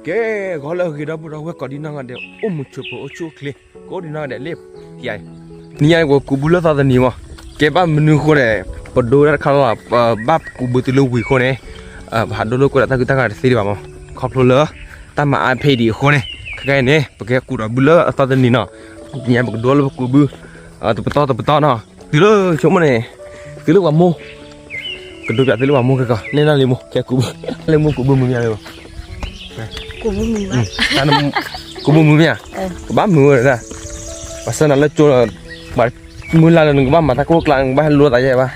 ကဲ, ဂီၤလၢအဂ့ၤ ဒီပုၢ်ဒီဝဲၢ်ကိးဒံနီၢ်ဂၤဒဲး, အိၣ်မုာ်ဆိးပၢၤ အိၣ်ဆူၣ်အိၣ်ချ့ ကိးဒံနီၢ်ဂၤဒဲးလၢ ဖံးယၤအံၤ, နံၤညါအံၤ ပကူးဘုလၢသီသနံၤမး, ကဲဘၣ်မနုၤအဃိန့ၣ်, ပဒိတၢ်တခါလီၤ, ပဘၣ်ကူးဘုသုလၢဝံၤအဃိန့ၣ်, ပဟးဒိလိာ်ကွဲဒီးတၢ်ကူတၢ်ကၤတသ့ဒံးဘၣ်မး, ခီဖျိလၢ တၢ်မၤအါဖဲအံၤဒံးအဃိန့ၣ်, ခဲကနံၣ်အံၤန့ၣ် ပကကူးဒီးဘုလၢအသီသနံၤနီၤ, နံၤညါပကဒိလၢပကူးဘု, တပတီၢ်တပတီၢ်နီၤ, တုၤလၢဆိကမိၣ်န့ၣ်, တုၤလၢပှၤမိၢ် ကဒိပၠးသုလၢပှၤမိၢ်ခဲကီး, နဲၣ်နီၢ်လံမိၢ် ကဲကူးဘု, လံမိၢ်ကူးဘုမုာ်မ့ၢ်ဧါလၢ, ကူးဘုမုာ်မ့ၢ်ဧါ, ကဘၣ်မုာ်ဝဲဒၣ်, ပှၤဆှၢနၤလၢကၠိလီၤ, ပှၤမုၢ်လၢ်လၢနကဘၣ်မၤတၢ်ကိၢ်ကျါ နကဘၣ်ဟဲလိသးယဲဘၣ်,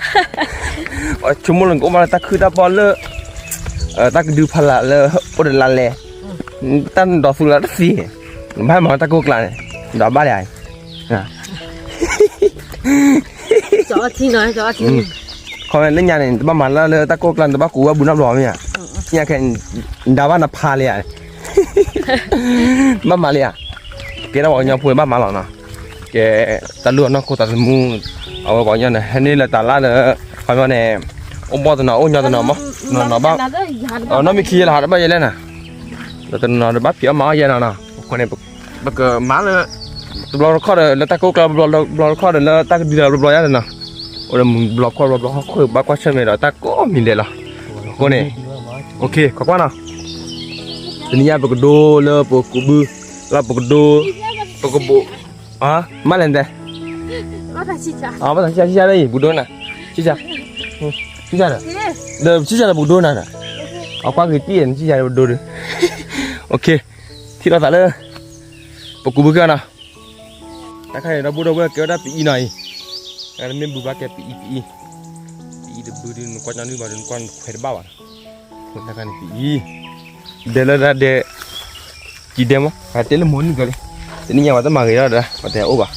ပှၤဆိကမိၣ်လၢနကအိၣ်ဘၣ်လၢတၢ်ခုၣ်တၢ်ပီၢ်လၢ တၢ်ကဒုဖးလၢ်လၢ အိၣ်ဒီးလါလဲ, တၢ်နဒီးသူလၢတသ့, နဘၣ်ဟဲမၤတၢ်ကိၢ်ကျါန့ၣ်, ဒီးဘၣ်လံဧါ ခီလၢညါန့ၣ် တဘၣ်မၤလၢလၢတၢ်ကိၢ်ကျါန့ၣ် တဘၣ်ကူးဝဲဘုနီတဘျီမ့ၢ်ဧါ, ညါခဲ နဒါဘၣ်နဖးလံဧါ, ဘၣ်မၤလံဧါ, ကဲထီၣ်ပှၤကညီဖိဘၣ်မၤလီၤနီၤ, ကဲ တၢ်လူၢ်အနီၢ်ခိသးသမူ, အဝဲပှၤကညီန့ၣ် ဟဲန့ၢ်လၢတၢ်လၢ်လၢ ခီပညီန့ၣ်, အိၣ်ဘီၣ်တနီၤ အိၣ်ညီတနီၤမး, တနီၤနီၤဘၣ်, နီၢ်မ့ၢ်ခံယဲလၢဟးတဘၣ်ယဲလဲၣ်နီၤ, ဒီးတနီၤနီၤဘၣ်ဖံးအီၣ်မၤအီၣ်ယဲနီၤနီၤ, အဃိန့ၣ် ပကမၤလၢ တဘျီတခီၣ်ဒီး လၢတၢ်ကိၢ်ကျါ တဘျီတခီၣ်ဒီး လၢတၢ်ကဒုတၢ်ဘျီဘျီယဲနီၤနီၤ, အိၣ်ဒီးမုၢ်ဘျီခွါဘျီဘျီဟီၣ်ခိၣ်ဘၣ်ကွၢ်ဆၢၣ်မဲာ်ဒီးတၢ်ကိးမံၤဒဲးလီၤ, အဃိန့ၣ်, ခိးကွၢ်နီၤ, တနံၤညါပကဒိလၢပကူးဘု, လၢပကဒိ, ပကဘိး, မ့ၢ်လဲၣ်တဲ, ဘၣ်သးဆံၣ်ဆါလၢအံၤ ပကဒိနၤ, ဆံၣ်ဆါ, ဆံၣ်ဆါဒီး, ဒီးဆံၣ်ဆါဒီးပကဒိနၤဒီး, အကွၢ်ဂ့ၤတံၢ် နဆံၣ်ဆါဒီးပဒိဒီး, ထံၣ်လိာ်သးလၢ ပကူးဘုခဲအံၤနီၤ, တၢ်ခါန့ၣ် ဒီပုၢ်ဒီဝဲၢ်ကဲဝဲဒၣ်ပအံၤနီၤအံၤ, တၢ်မ့ၢ်ဘုဘၣ်ကဲပအံၤပအံၤ, ပအံၤတဘုဒုး နကွၢ်ညီနုၢ်ဘၣ်ဒီး နကွၢ်နခွဲးတဘၣ်ဘၣ်နီၤ, တၢ်ခါန့ၣ်ပအံၤ, ဒဲးလၢဒၣ်ဒဲး, ကံၤဒဲးမး ပှၤတဲလၢမိၢ်နုၢ်ကလံ, တနံၤညါပှၤတမၤဂ့ၤထီၣ်ဒီး ပှၤတဟဲအိၣ်ဘၣ်,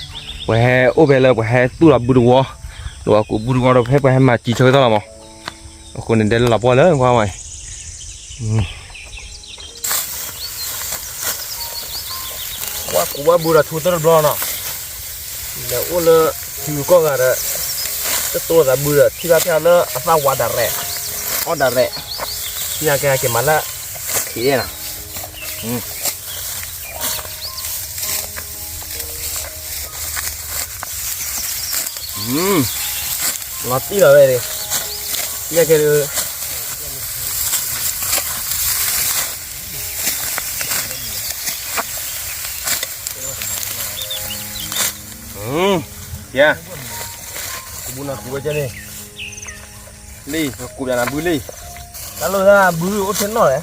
ပှၤဟဲအိၣ်ဖဲလၢပှၤဟဲသူၣ်လီၤဘုတဝီ, ဒီးပှၤကူးဘုတဝီဒီးဖဲပှၤဟဲမၤစံးဆၢကတီၢ်လီၤမး, အဃိန့ၣ်ဒဲးလၢလီၤပှီၢ်လၢကွၢ်ဝဲ ပှၤကူးဝဲဘုဒီးထူသၢတဘျီနီၤ, လဲၤအိၣ်လၢထံဂုၤကီၢ်ဂၤဒီး, တတိၢ်သးဘုဒီး ထံၣ်ဘၣ်ဖဲလၢအသၣ်ဝါဒၣ်ရဲၣ်, အီၣ်ဒၣ်ရဲၣ်, ညါကဲက့ၤမၤလၢ, ခံနီၤ, လီၤတံၢ်လီၤဝဲ, ညါကဲဒုး ယၤ, ကူးဘုနၤကူးဝဲကဲန့ၣ်, လံ, ကူးယၤနၤဘုလံ, တၢ်လိၣ်တၢ်ဘုအိၣ်ထဲနီၣ်လဲၣ်.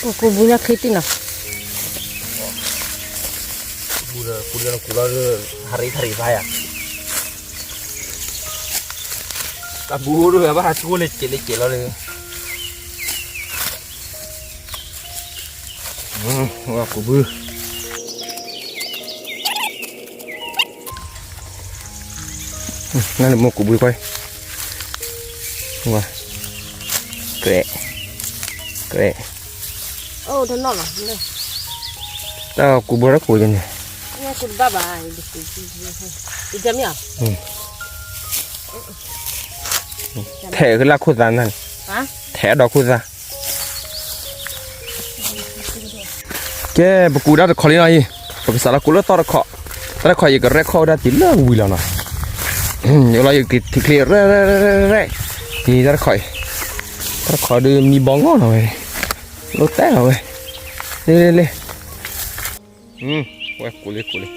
Ôh, kô bui nó khít tí nè. Bui nó, bui nó, bui nó, hari, hari saya. Tao bui nó, apa, hati kô lê chê, lê chê lo lê. Ơ, kô bui. Ơ, nà lê mô kô bui coi. Ơ. Krê. Krê. Ơ, đó nó là, nè. Tao kô bui đó kô cho nè. Nè, kô ba ba, đi, đi, đi, đi. Đi chăm nhỉ? Ừ. Thẻ cái lá khô tàn này. Hả? Thẻ đó khô tàn. Kê, pô kû đa tơ khŏ li nơ i, pô kơ sa lơ kû lơ tơ khŏ, tơ khŏ i kơ rê khŏ đa ti lơ wi lơ nơ. Yô lơ i kơ ti kli rê rê rê rê rê. Ti tơ khŏ i, tơ khŏ đơ mi bong ngô nơ wê. Lô tê nơ wê. Lê lê lê. Ưm, wê kû lê kû lê.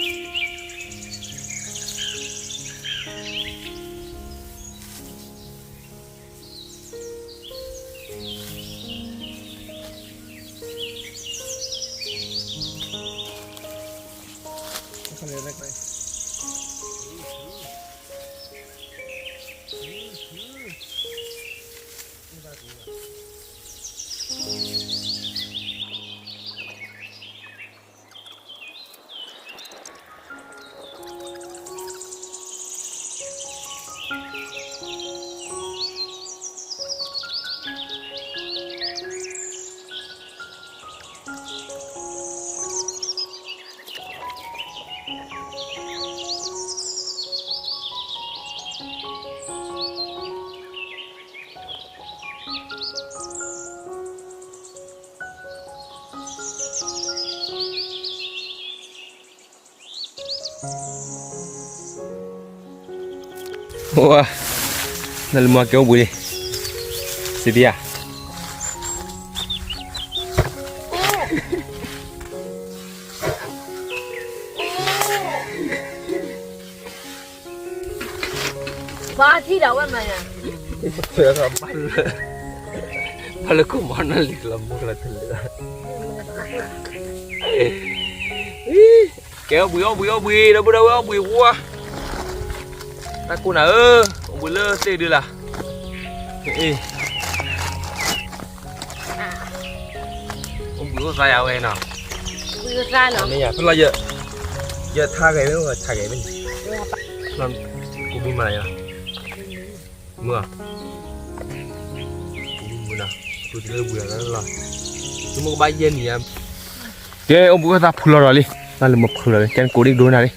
ဝါ, နလံၤမီၢ်ကဲအိၣ်ဘှံးလံ, စံးဘံယၤ. ဘၣ်ထံၣ်ဒီးဝဲမၤညါ, ဘၣ်လၢခိၣ်မီၤနၢ်လံၤကလီၤမူကလီၤတလၢာ်, ကဲအိၣ်ဘှံးအိၣ်ဘှံးအိၣ်ဘှံး ဒီပုၢ်ဒီဝဲၢ်အိၣ်ဘှံးဝါ, တၢ်ကိၢ်နၤဧၢ, အိၣ်ဘှံးလၢသ့ၣ်ဒုလၢ်, အိၣ်ဘှံးအိၣ်သါယၤဝဲနီၤ, ဖဲလီၤယ, ယထါဂဲၤမ့ၢ်ထါဂဲၤမ့ၢ်န့ၣ်, ကိးဘုမၤယၤ, မုၢ်, ကိးဘုမုၢ်နီၤ, ကိးတလၢဘှံးလီၤ, သုမ့ၢ်ကဘၣ်ယဲၢ်နံၤဧါ, ကဲအိၣ်ဘှံးအိၣ်သါဖုလီၤဒီးလံ, နလံၤမီၢ်ဖုလီၤလံ, ကဲနကိးဒံးဒိနၤလံ,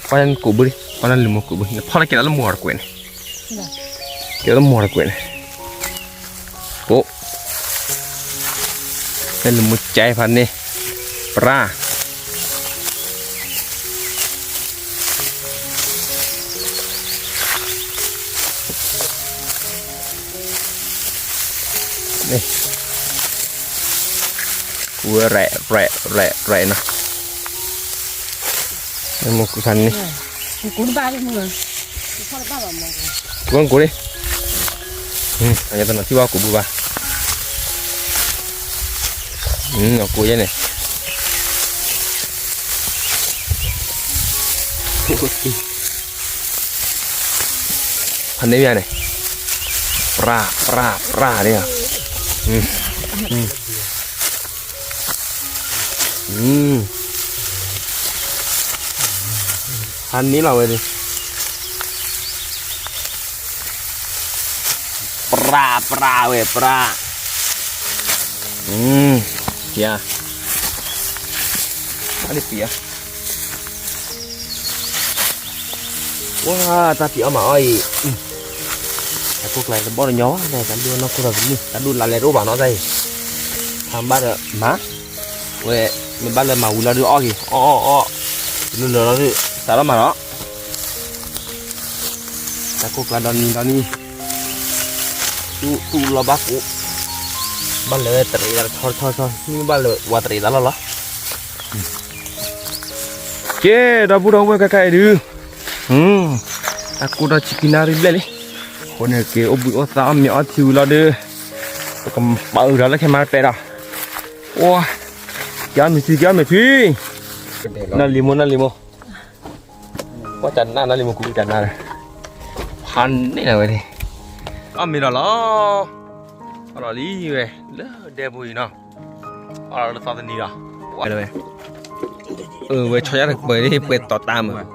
ကွၢ်နကိးဘုလံ, ကွၢ်နလံၤမီၢ်ကိးဘု, နဖီၣ်လၢကဲလၢမီၢ်တကွဲးန့ၣ်, ကဲလၢမီၢ်တကွဲးန့ၣ်, ကိး နလံၤမီၢ်ကဲဖးန့ၣ်, ပြၢ်, န့ၣ်, ဝဲရဲၣ်ရဲၣ်ရဲၣ်ရဲၣ်နီၤ, မ့ၢ်ကူဖးန့ၣ်, ကိးကိးလံ, အယတနီၤထံၣ်ဘၣ်ကိးဘုဘၣ်, ကိးယဲၢ်န့ၣ် ဖးန့ၢ်မ့ၢ်န့ၣ်, ပြၢ်ပြၢ်ပြၢ်န့ၣ်, ဖးန့ၢ်လီၤဝဲန့ၣ်, ပြၢ်ပြၢ်ဝဲပြၢ်, ယၤ, အန့ၣ်ပံၤဧါ ဝါ, တၢ်ဖံးအီၣ်မၤအီၣ်အံၤ, တၢ်ကိၢ်ကျါတဘီၣ်တညီဘၣ်, တၢ်ဒိၣ်နီၢ်ခိၣ်ဒီးတမုာ်, တၢ်ဒိၣ်လါလဲတအိၣ်ဘၣ်နီၢ်တၢ်အံၤ, ဖးဘၣ်ဒီးမၤ, ဝဲ, မ့ၢ်ဘၣ်လၢမၤဝံၤလီၤဒုးအီၣ်က့ၤ, အီၣ်အီၣ်အီၣ်, တနုာ်လၢာ်လီၤဒုး စးထီၣ်မၤလီၤ, တၢ်ကိၢ်ကျါဒီနံၤဒီနံၤ, တူၢ်လီၤဘၣ်ကိး, ဘၣ်လဲၤဝဲတရံးသးတဆီတဆီဆီ, မ့ၢ်ဘၣ်လၢဝၤတရံးသးလီၢ်လီၤ ကဲ, ဒီပုၢ်ဒီဝဲၢ်ခဲခါအံၤဒုး, တၢ်ကိၢ်ဒီးဆံခံနၣ်ရံၣ်ဘျဲၣ်လံ, အဃိန့ၣ်က့ၤအိၣ်ဘှံးအိၣ်သါအီၣ်မ့ၤအီထံဝံၤလီၤဒုး, ပကပာ်အုးဒီးလၢခဲမါတပဲဒီး, အိ, ကဲအီၣ်မ့ၤထွံ ကဲအီၣ်မ့ၤထွံ, နလံၤမိၢ် နလံၤမိၢ်, ကွၢ်တၢ်နး နလံၤမိၢ်ကူတၢ်နးဒီး, ဖးန့ၢ်လီၤဝဲန့ၣ်, အီၣ်မ့ၤဒီးလီၤ, အီၣ်လီၤလံဝဲ, လၢဒဲပူၤအံၤနီၤ, အီၣ်လီၤလၢသီတနံၤဒီး, ဝဲ, အဝဲဆီယါတပှဲၤလံ ပှဲၤတီၤတၢ်မုာ်,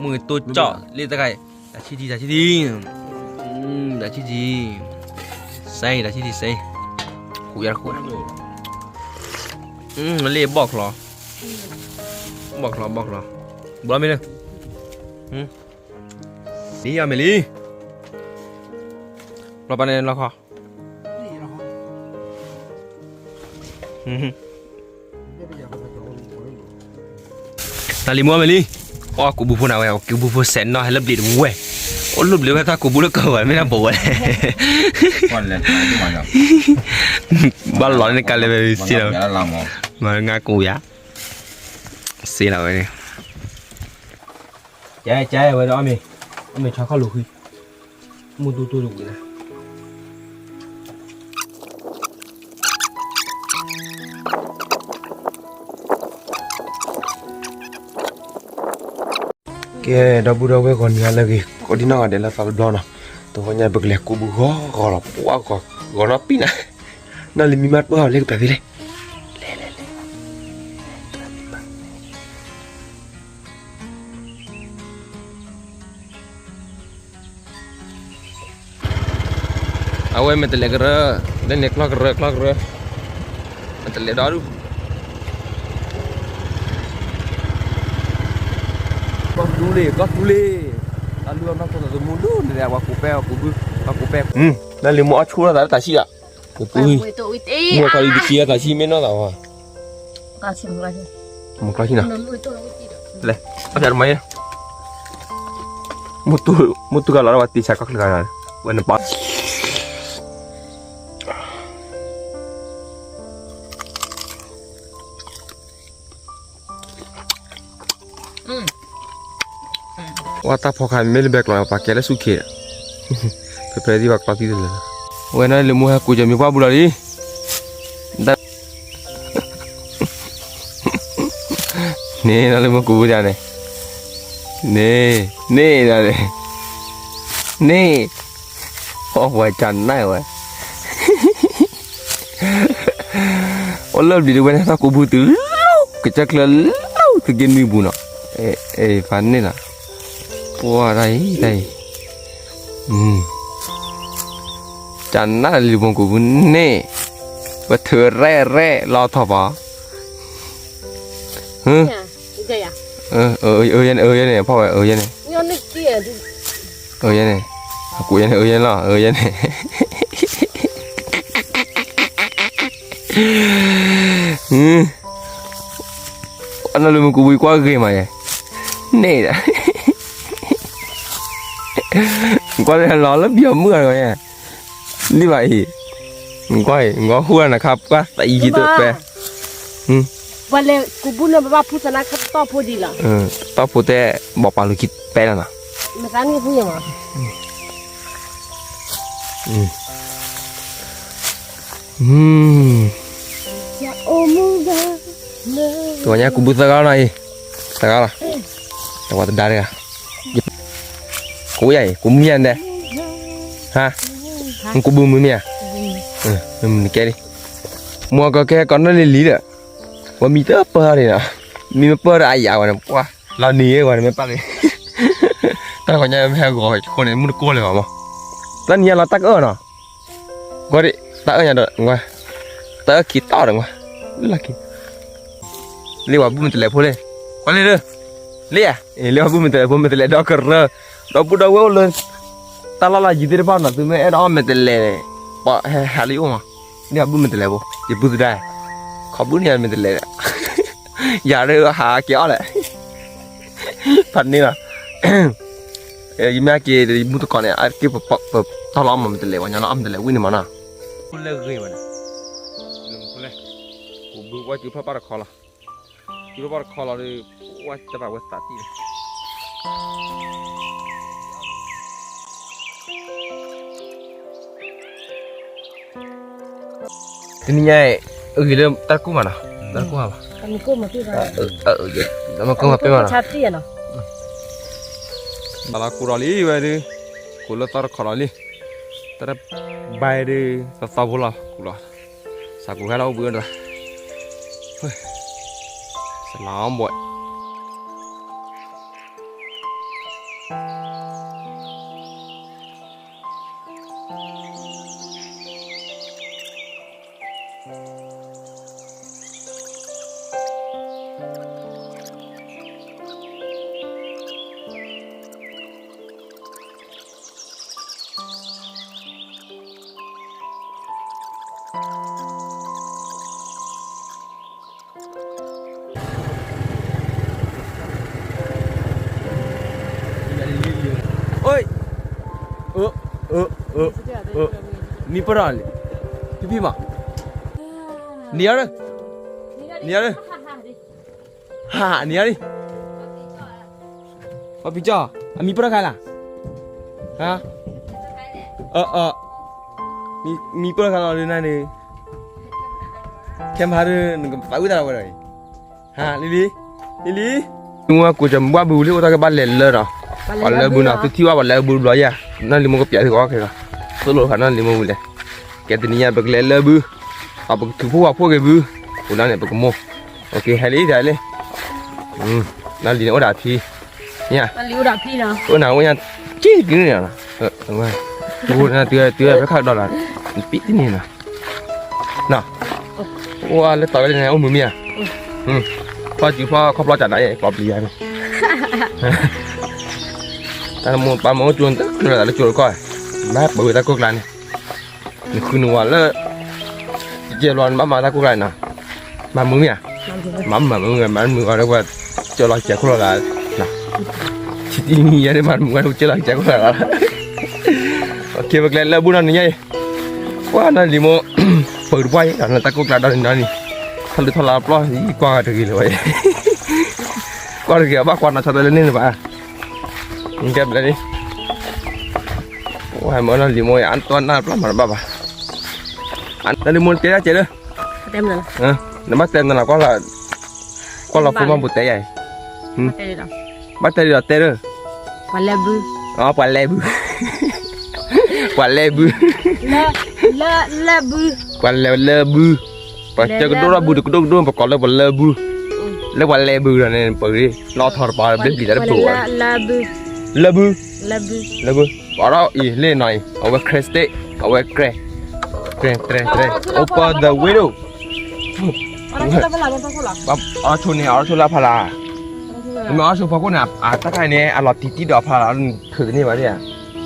မုၢ်တိၢ်ကၠီၣ်လံတခါအံၤ, တၢ်ဆံၣ်ထံ တၢ်ဆံၣ်ထံ, တၢ်ဆံၣ်ထံ, စဲအံၤ တၢ်ဆံၣ်ထံစဲအံၤ, ဃိးယါတဃိး, လ့ၣ်ဘီၣ်ချီ, ဘီၣ်ချီ ဘီၣ်ချီ, ဘီမ့ၢ်လၢ လံအီၣ်မ့ၤလံ, လီၤပာ်န့ၣ်လီၤခီ, နလံၤမိၢ်အီၣ်မ့ၤလံ, အီၣ်ကူးဘုဖိနၤဝဲ ကူးဘုဖိစဲးနီၢ်ဟဲလၢဘျံးတဝဲ, အိၣ်လိၣ်ဘျံးဝဲတၢ်ကူးဘုလၢကဝဲၤမ့ၢ်တၢ်ဘိးဝဲလဲၣ်, ဘၣ်လီၤန့ၣ်ကလဲၤဝဲစ့လီၤ, မၤငါကူးယါ, စ့လီၤဝဲန့ၣ်, ကဲ ကဲ ဝဲဒၣ်အီၣ်မ့ၤ, အီၣ်မ့ၤဆီခီၣ်လိာ်ဃံ, မုၢ်တူၢ်တူၢ်တဝံၤလၢ ကဲ ဒီပုၢ်ဒီဝဲၢ် ဂီၤနံၤဟါလၢအဂ့ၤ ကိးဒံနီၢ်ဂၤဒဲးလၢသးတဘျီနီၤ, တဂီၤညါပကလဲၤကူးဘုဂီၤဂီၤလီၤ ပှၤဂီၤနီၢ်ပံၣ်နၤ, နီၢ်လံၤမံမါတပၢၢ်အီၤလၢကပၤဖဲလဲၣ်, လဲၤလဲၤလဲၤ အဝဲမ့ၢ်တလဲၤကရၢ, လၢန့ၣ်ကျီၢ်ကရၢ ကျီၢ်ကရၢ, မ့ၢ်တလဲၤဒီဒူၣ်, ကီၢ်သူလ့ၤ ကီၢ်သူလ့ၤ, တၢ်လုၢ်အီၣ်နီၢ်ခိသးသမူဒိၣ်န့ၣ် ပှၤကူးပဲ ပှၤကူးဘု ပှၤကူးပဲ, နလံၤမိၢ်အီၣ်ဆူၣ်ထီၣ်သးလၢတၢ်ဆံၣ်ဒီး, မိၢ်ခီလံၤတခံဂၤတၢ်ဆံၣ်မ့ၢ်နီၢ်သးဝဲ, မိၢ်ခီဆံၣ်နီၤ, လဲၤ အဖျါတမံၤ, မုၢ်တူၢ်ဂၤလီၤ ဝဲတံၢ်ဆါကီၢ်ချၢဂၤလီၤ, ဝဲနပာ် ဝဲတၢ်ဖီခါမ့ၢ်လၢဘဲကျီၤ ပှၤကဲလၢဆူၣ်ခ့, ဖဲဖဲသံၣ်ပှၤကျီသံၣ်တလၢ, ဝဲနီၤလၢမူဟဲကူးကမ့ၢ်ပှၢ်ဘူးလီၤလံ, န့ၣ်နီၤလၢမူကူးဘူးဒၣ်န့ၣ်, န့ၣ်, န့ၣ်နီၤန့ၣ်, န့ၣ်, အီၣ်ဝဲကနၣ်ဝဲ အိၣ်လၢဘျံးဒၣ်ဝဲန့ၣ် တၢ်ကူးဘူးတုၤလီၤ, ကစၢၢ်ချၢလီၤ သုးက့နွံပူၤနီၤ, အ့ၣ် ဖးန့ၣ်လီၤ, ပှၤတၢ်အံၤတၢ်အံၤ, ကနၣ်လၢလံၤပူၤကူးဘူးန့ၣ်, ပထုးရဲၣ်ရဲၣ်လီၤထီၣ်ပှၤ, အၢ အၢ ယဲန့ၣ် အၢ ယဲန့ၣ် ဖီၣ်ဝဲ အၢ ယဲန့ၣ်, အၢ ယဲန့ၣ်, အကူးယဲန့ၣ် အၢ ယဲန့ၣ်လီၤ အၢ ယဲန့ၣ် အနီၢ်လၢမုၢ်ကူးဝံၤကွၢ်ဂ့ၤမးယဲ, န့ၣ်ဒီး, ကွၢ်လၢလီၤလၢပယီၤမုၣ်ဂၤတဂီၤယဲ, န့ၢ်ဘၣ်အံၤ, ကွၢ်အံၤ ကွၢ်ဟူၣ်နၤခါပှၢ်သးအံၤယံၤတပဲ, ပှၤလဲၤကူးဘူးန့ၣ် ပဘၣ်ဖူသနါခါတီၢ်ဖိဒံးလီၤ, တီၢ်ဖိတဲ ဘီၣ်ပာ်လူၤခံပဲလီၤနီၤ, မသးန့ၢ်ဖူယမး တဝီညါကူးဘူးသၢဂၤနီၤအံၤ, သၢဂၤလီၤ, တဝီတဒါတဂၤ, ကူးယၤအံၤ ကူးမံယၤဒဲး, ဟါ, မ့ၢ်ကူးဘူးမုၢ်မံယၤ, နကဲလံ, မ့ၢ်ကကဲကီးနီၢ်လံၤလံၤဒီး, ဝဲမံတပၢၢ်ဒံးနီၤ, မံမ့ၢ်ပၢၢ်ဒီးအယၤဝဲန့ၣ် ပှၤ လီၤနံၤဝဲန့ၣ်မ့ၢ်ပၢၢ်လံ, တၢ်တဝီညါမ့ၢ်ဟဲဂီၤဃိန့ၣ် မုၢ်တကိၢ်လၢၤဘၣ်မး, တၢ်နံၤညါလီၤတၢ်ကအၢၣ်နီၤ ကွၢ်ဒံး တၢ်အၢၣ်ညါဒီး တၢ်အၢၣ်ခံတီၢ်ဒီးကွၢ် လၢ်ခံ လ့ဝၤဘူၣ်မ့ၢ်တလဲးဖိလံ, ကွၢ်လံလၢ လ့ဧါ, လ့ဝၤဘူၣ်မ့ၢ်တလဲးဖိ မ့ၢ်တလဲးဒီကရၢ, ဒီပုၢ်ဒီဝဲၢ်အိၣ်လၢ တၢ်လီၢ်လၢယံၤသ့ၣ်တဖၣ်နီၤ သုမ့ၢ်အဲၣ်ဒိးအီၣ်မ့ၢ်တလဲးန့ၣ် ပှၤဟဲဟးလံအိၣ်မး, လ့ဝၤဘူၣ်မ့ၢ်တလဲးဖိ ယပုၢ်သဒါ, ခီဘုၣ်န့ၣ်မ့ၢ်တလဲး, ယၤဒီးဟးက့ၤအီၣ်လဲၣ် ဖးန့ၢ်လီၤ, ယမ့ၢ်ဟဲက့ၤ ယမူတကိးန့ၣ် အက့ၢ်ပတီၢ်လီၤအီၣ်မ့ၢ်တလဲး ပှၤညီလီၤအီၣ်မ့ၢ်တလဲးဝံၤန့ၣ်မးနီၤ, ဖိလဲဂ့ၤဝဲန့ၣ်, ဖိလဲ, ပဘုဝဲကဖၢၣ်ပၢ်တခီလီၤ, ကဖၢၣ်ပၢ်တခီလီၤဒီး ဝဲတဘၣ်ဝဲသးတံၢ်လီၤ တနံၤညါအံၤ အဂ့ၤလၢတၢ်ကူၣ်မးနီၤ, တၢ်ကူၣ်မးဘၣ်, တၢ်မကိၢ်မၤပ့ၢ်မးနီၤ, ဘၣ်လီၤကူၣ်ဒီးလံဝဲဒုး, ကူၣ်လၢသီတခီလီၤလံ, တၢ်တဘၣ်ဒုး သီသီဖိလီၤကူၣ်လီၤ, စးကူၣ်ဟဲလီၤအိၣ်ဘှံးဒီး, စလီၤဘှံး မံပၢၢ်ထီၣ်လံ, ဖံဖံမး, နံၤအီၤ, နံၤအီၤ, ဟး နံၤအီၤလံ, ပှၤပံကၠီ, အမံပၢၢ်ထီၣ်ခါလၢ်, ဟါ, မံပၢၢ်ထီၣ်ခါလီၤဒုးနၤန့ၣ်, ခဲမဟါဒုး နကသးဝံၣ်တၢ်လီၤဝဲဒီးအံၤ, ဟါ လံလံ, လံလံ, မ့ၢ်ဝဲကူးကဘၣ်ဘုလံ အိၣ်တၢ်ကဘၣ်လဲၤလၢဒီး, ပှၤလၢဘုနီၤ သုထံၣ်ဘၣ်ပှၤလၢဘုတဘျီယၤ, နီၢ်လံမိၢ်ကပျးသုကီၢ်ခဲဂီၤ, သိၣ်လိဖးနီၢ်လံမိၢ်ဝံၤလဲၣ်, ကဲတနံၤညါပကလဲၤလၢဘု, အပကထုးဖှိၣ်ဝၤဖှိၣ်က့ၤဘု, အိၣ်ဒၣ်န့ၣ် ပကမိၢ်, အိၣ်က့ၤ ဟဲလံတၢ်လံ, နီၢ်လံန့ၣ်အိၣ်ဒၣ်ဖံ, ညါ, အိၣ်နၤအိၣ်ညါ, က့ၤက့ၤန့ၣ်, တုၤဖဲခါဒီးလီၤ, ပံတန့ၢ်နီၤ အိၣ်လၢတီၤဝဲန့ၣ် အိၣ်မုာ်မ့ၢ်ဧါ, ဖီစုဖီခီဖျီတၢ်နၤ ပျီပျံၤယၤန့ၣ်, တၢ်မိၢ်ပၢ်မိၢ်အိၣ်ကၠိတၢ်လၢကၠိတကီၢ်, ဘၣ်ပှၤဝဲတၢ်ကိၢ်ကျါန့ၣ်, နဃုနဝၤလၢ ကဲဘျီနဘၣ်မၤတၢ်ကိၢ်ကျါန့ၣ်နီၤ, မၤမုာ်မ့ၢ်ဧါ, မၤမုာ်မ့ၢ်မၤမုာ်အီၤဒီးပှၤ ကၠီလီၤကဲခိၣ်လီၤလၢ ဆံတံၢ်မံယဲဒ်မး မုၢ်ဝဲဒိၣ်ကၢလီၤကၠဲကီၢ်လီၤ, ပကလဲၤလၢဘူနီၤန့ၣ်ညါအံၤ, ကွၢ်နီၢ်လံၤမိၢ်, ပၢၤတပှၢ်အံၤ ဒီးနတၢ်ကိၢ်ကျါဒီးန့ၣ်နီၤန့ၣ်, ထီၣ်လၢထီၣ်လၢပျီ ကွၢ်တဂ့ၤလၢၤဝဲ, ကွၢ်တဂ့ၤအဘၣ်ကွၢ်နီၤဆီတလဲလၢန့ၣ်လၢၤဘၣ်, ကဲဘျဲၣ်လံ, ဝဲမၢနီၢ်လံၤမိၢ်အံၤ အါတၢ်နၢ်ပျၢ်မၤတဘၣ်ဘၣ်, နီၢ်လံၤမိၢ်တဲဒၣ်ကဲလၢ နဘၣ်တဲနလီၤ, ကွၢ်လီၤဖိမးဘူးတဲယၤအံၤ, ဘၣ်တဲဒ်ဒီးတဲလၢ, ပှၤလဲၤဘု, ပှၤလဲၤဘု, ပှၤလဲၤဘု, ပှၤလဲၤလၢဘု, ပှၤကၢကဒိၣ်ထီၣ်ဘုတကဒိၣ်ကဒိၣ် ပကိးလၢပှၤလဲၤဘု, လၢပှၤလဲၤဘုဒီးန့ၣ် ပဂ့ၤ လီၤထီၣ်တပၤဘျ့ဘျံၤတၢ်တပူၤဝဲ, လၢဘု, လၢဘု, အီၣ်ထီၣ်အံၤလၢနီၤအံၤ အဝဲ crash state အဝဲ crash, crash, crash, crash, open the window, အီၣ်ဆိန့ၣ် အီၣ်ဆိလၢဖးလၢ်, မ့ၢ်အီၣ်ဆိဖီခိၣ်န့ၣ် အတၢ်ခါန့ၣ် အလီၤတံၢ်တံၢ်ဒီးဖးလၢ် ထုးတန့ၢ်ဘၣ်ဒ်,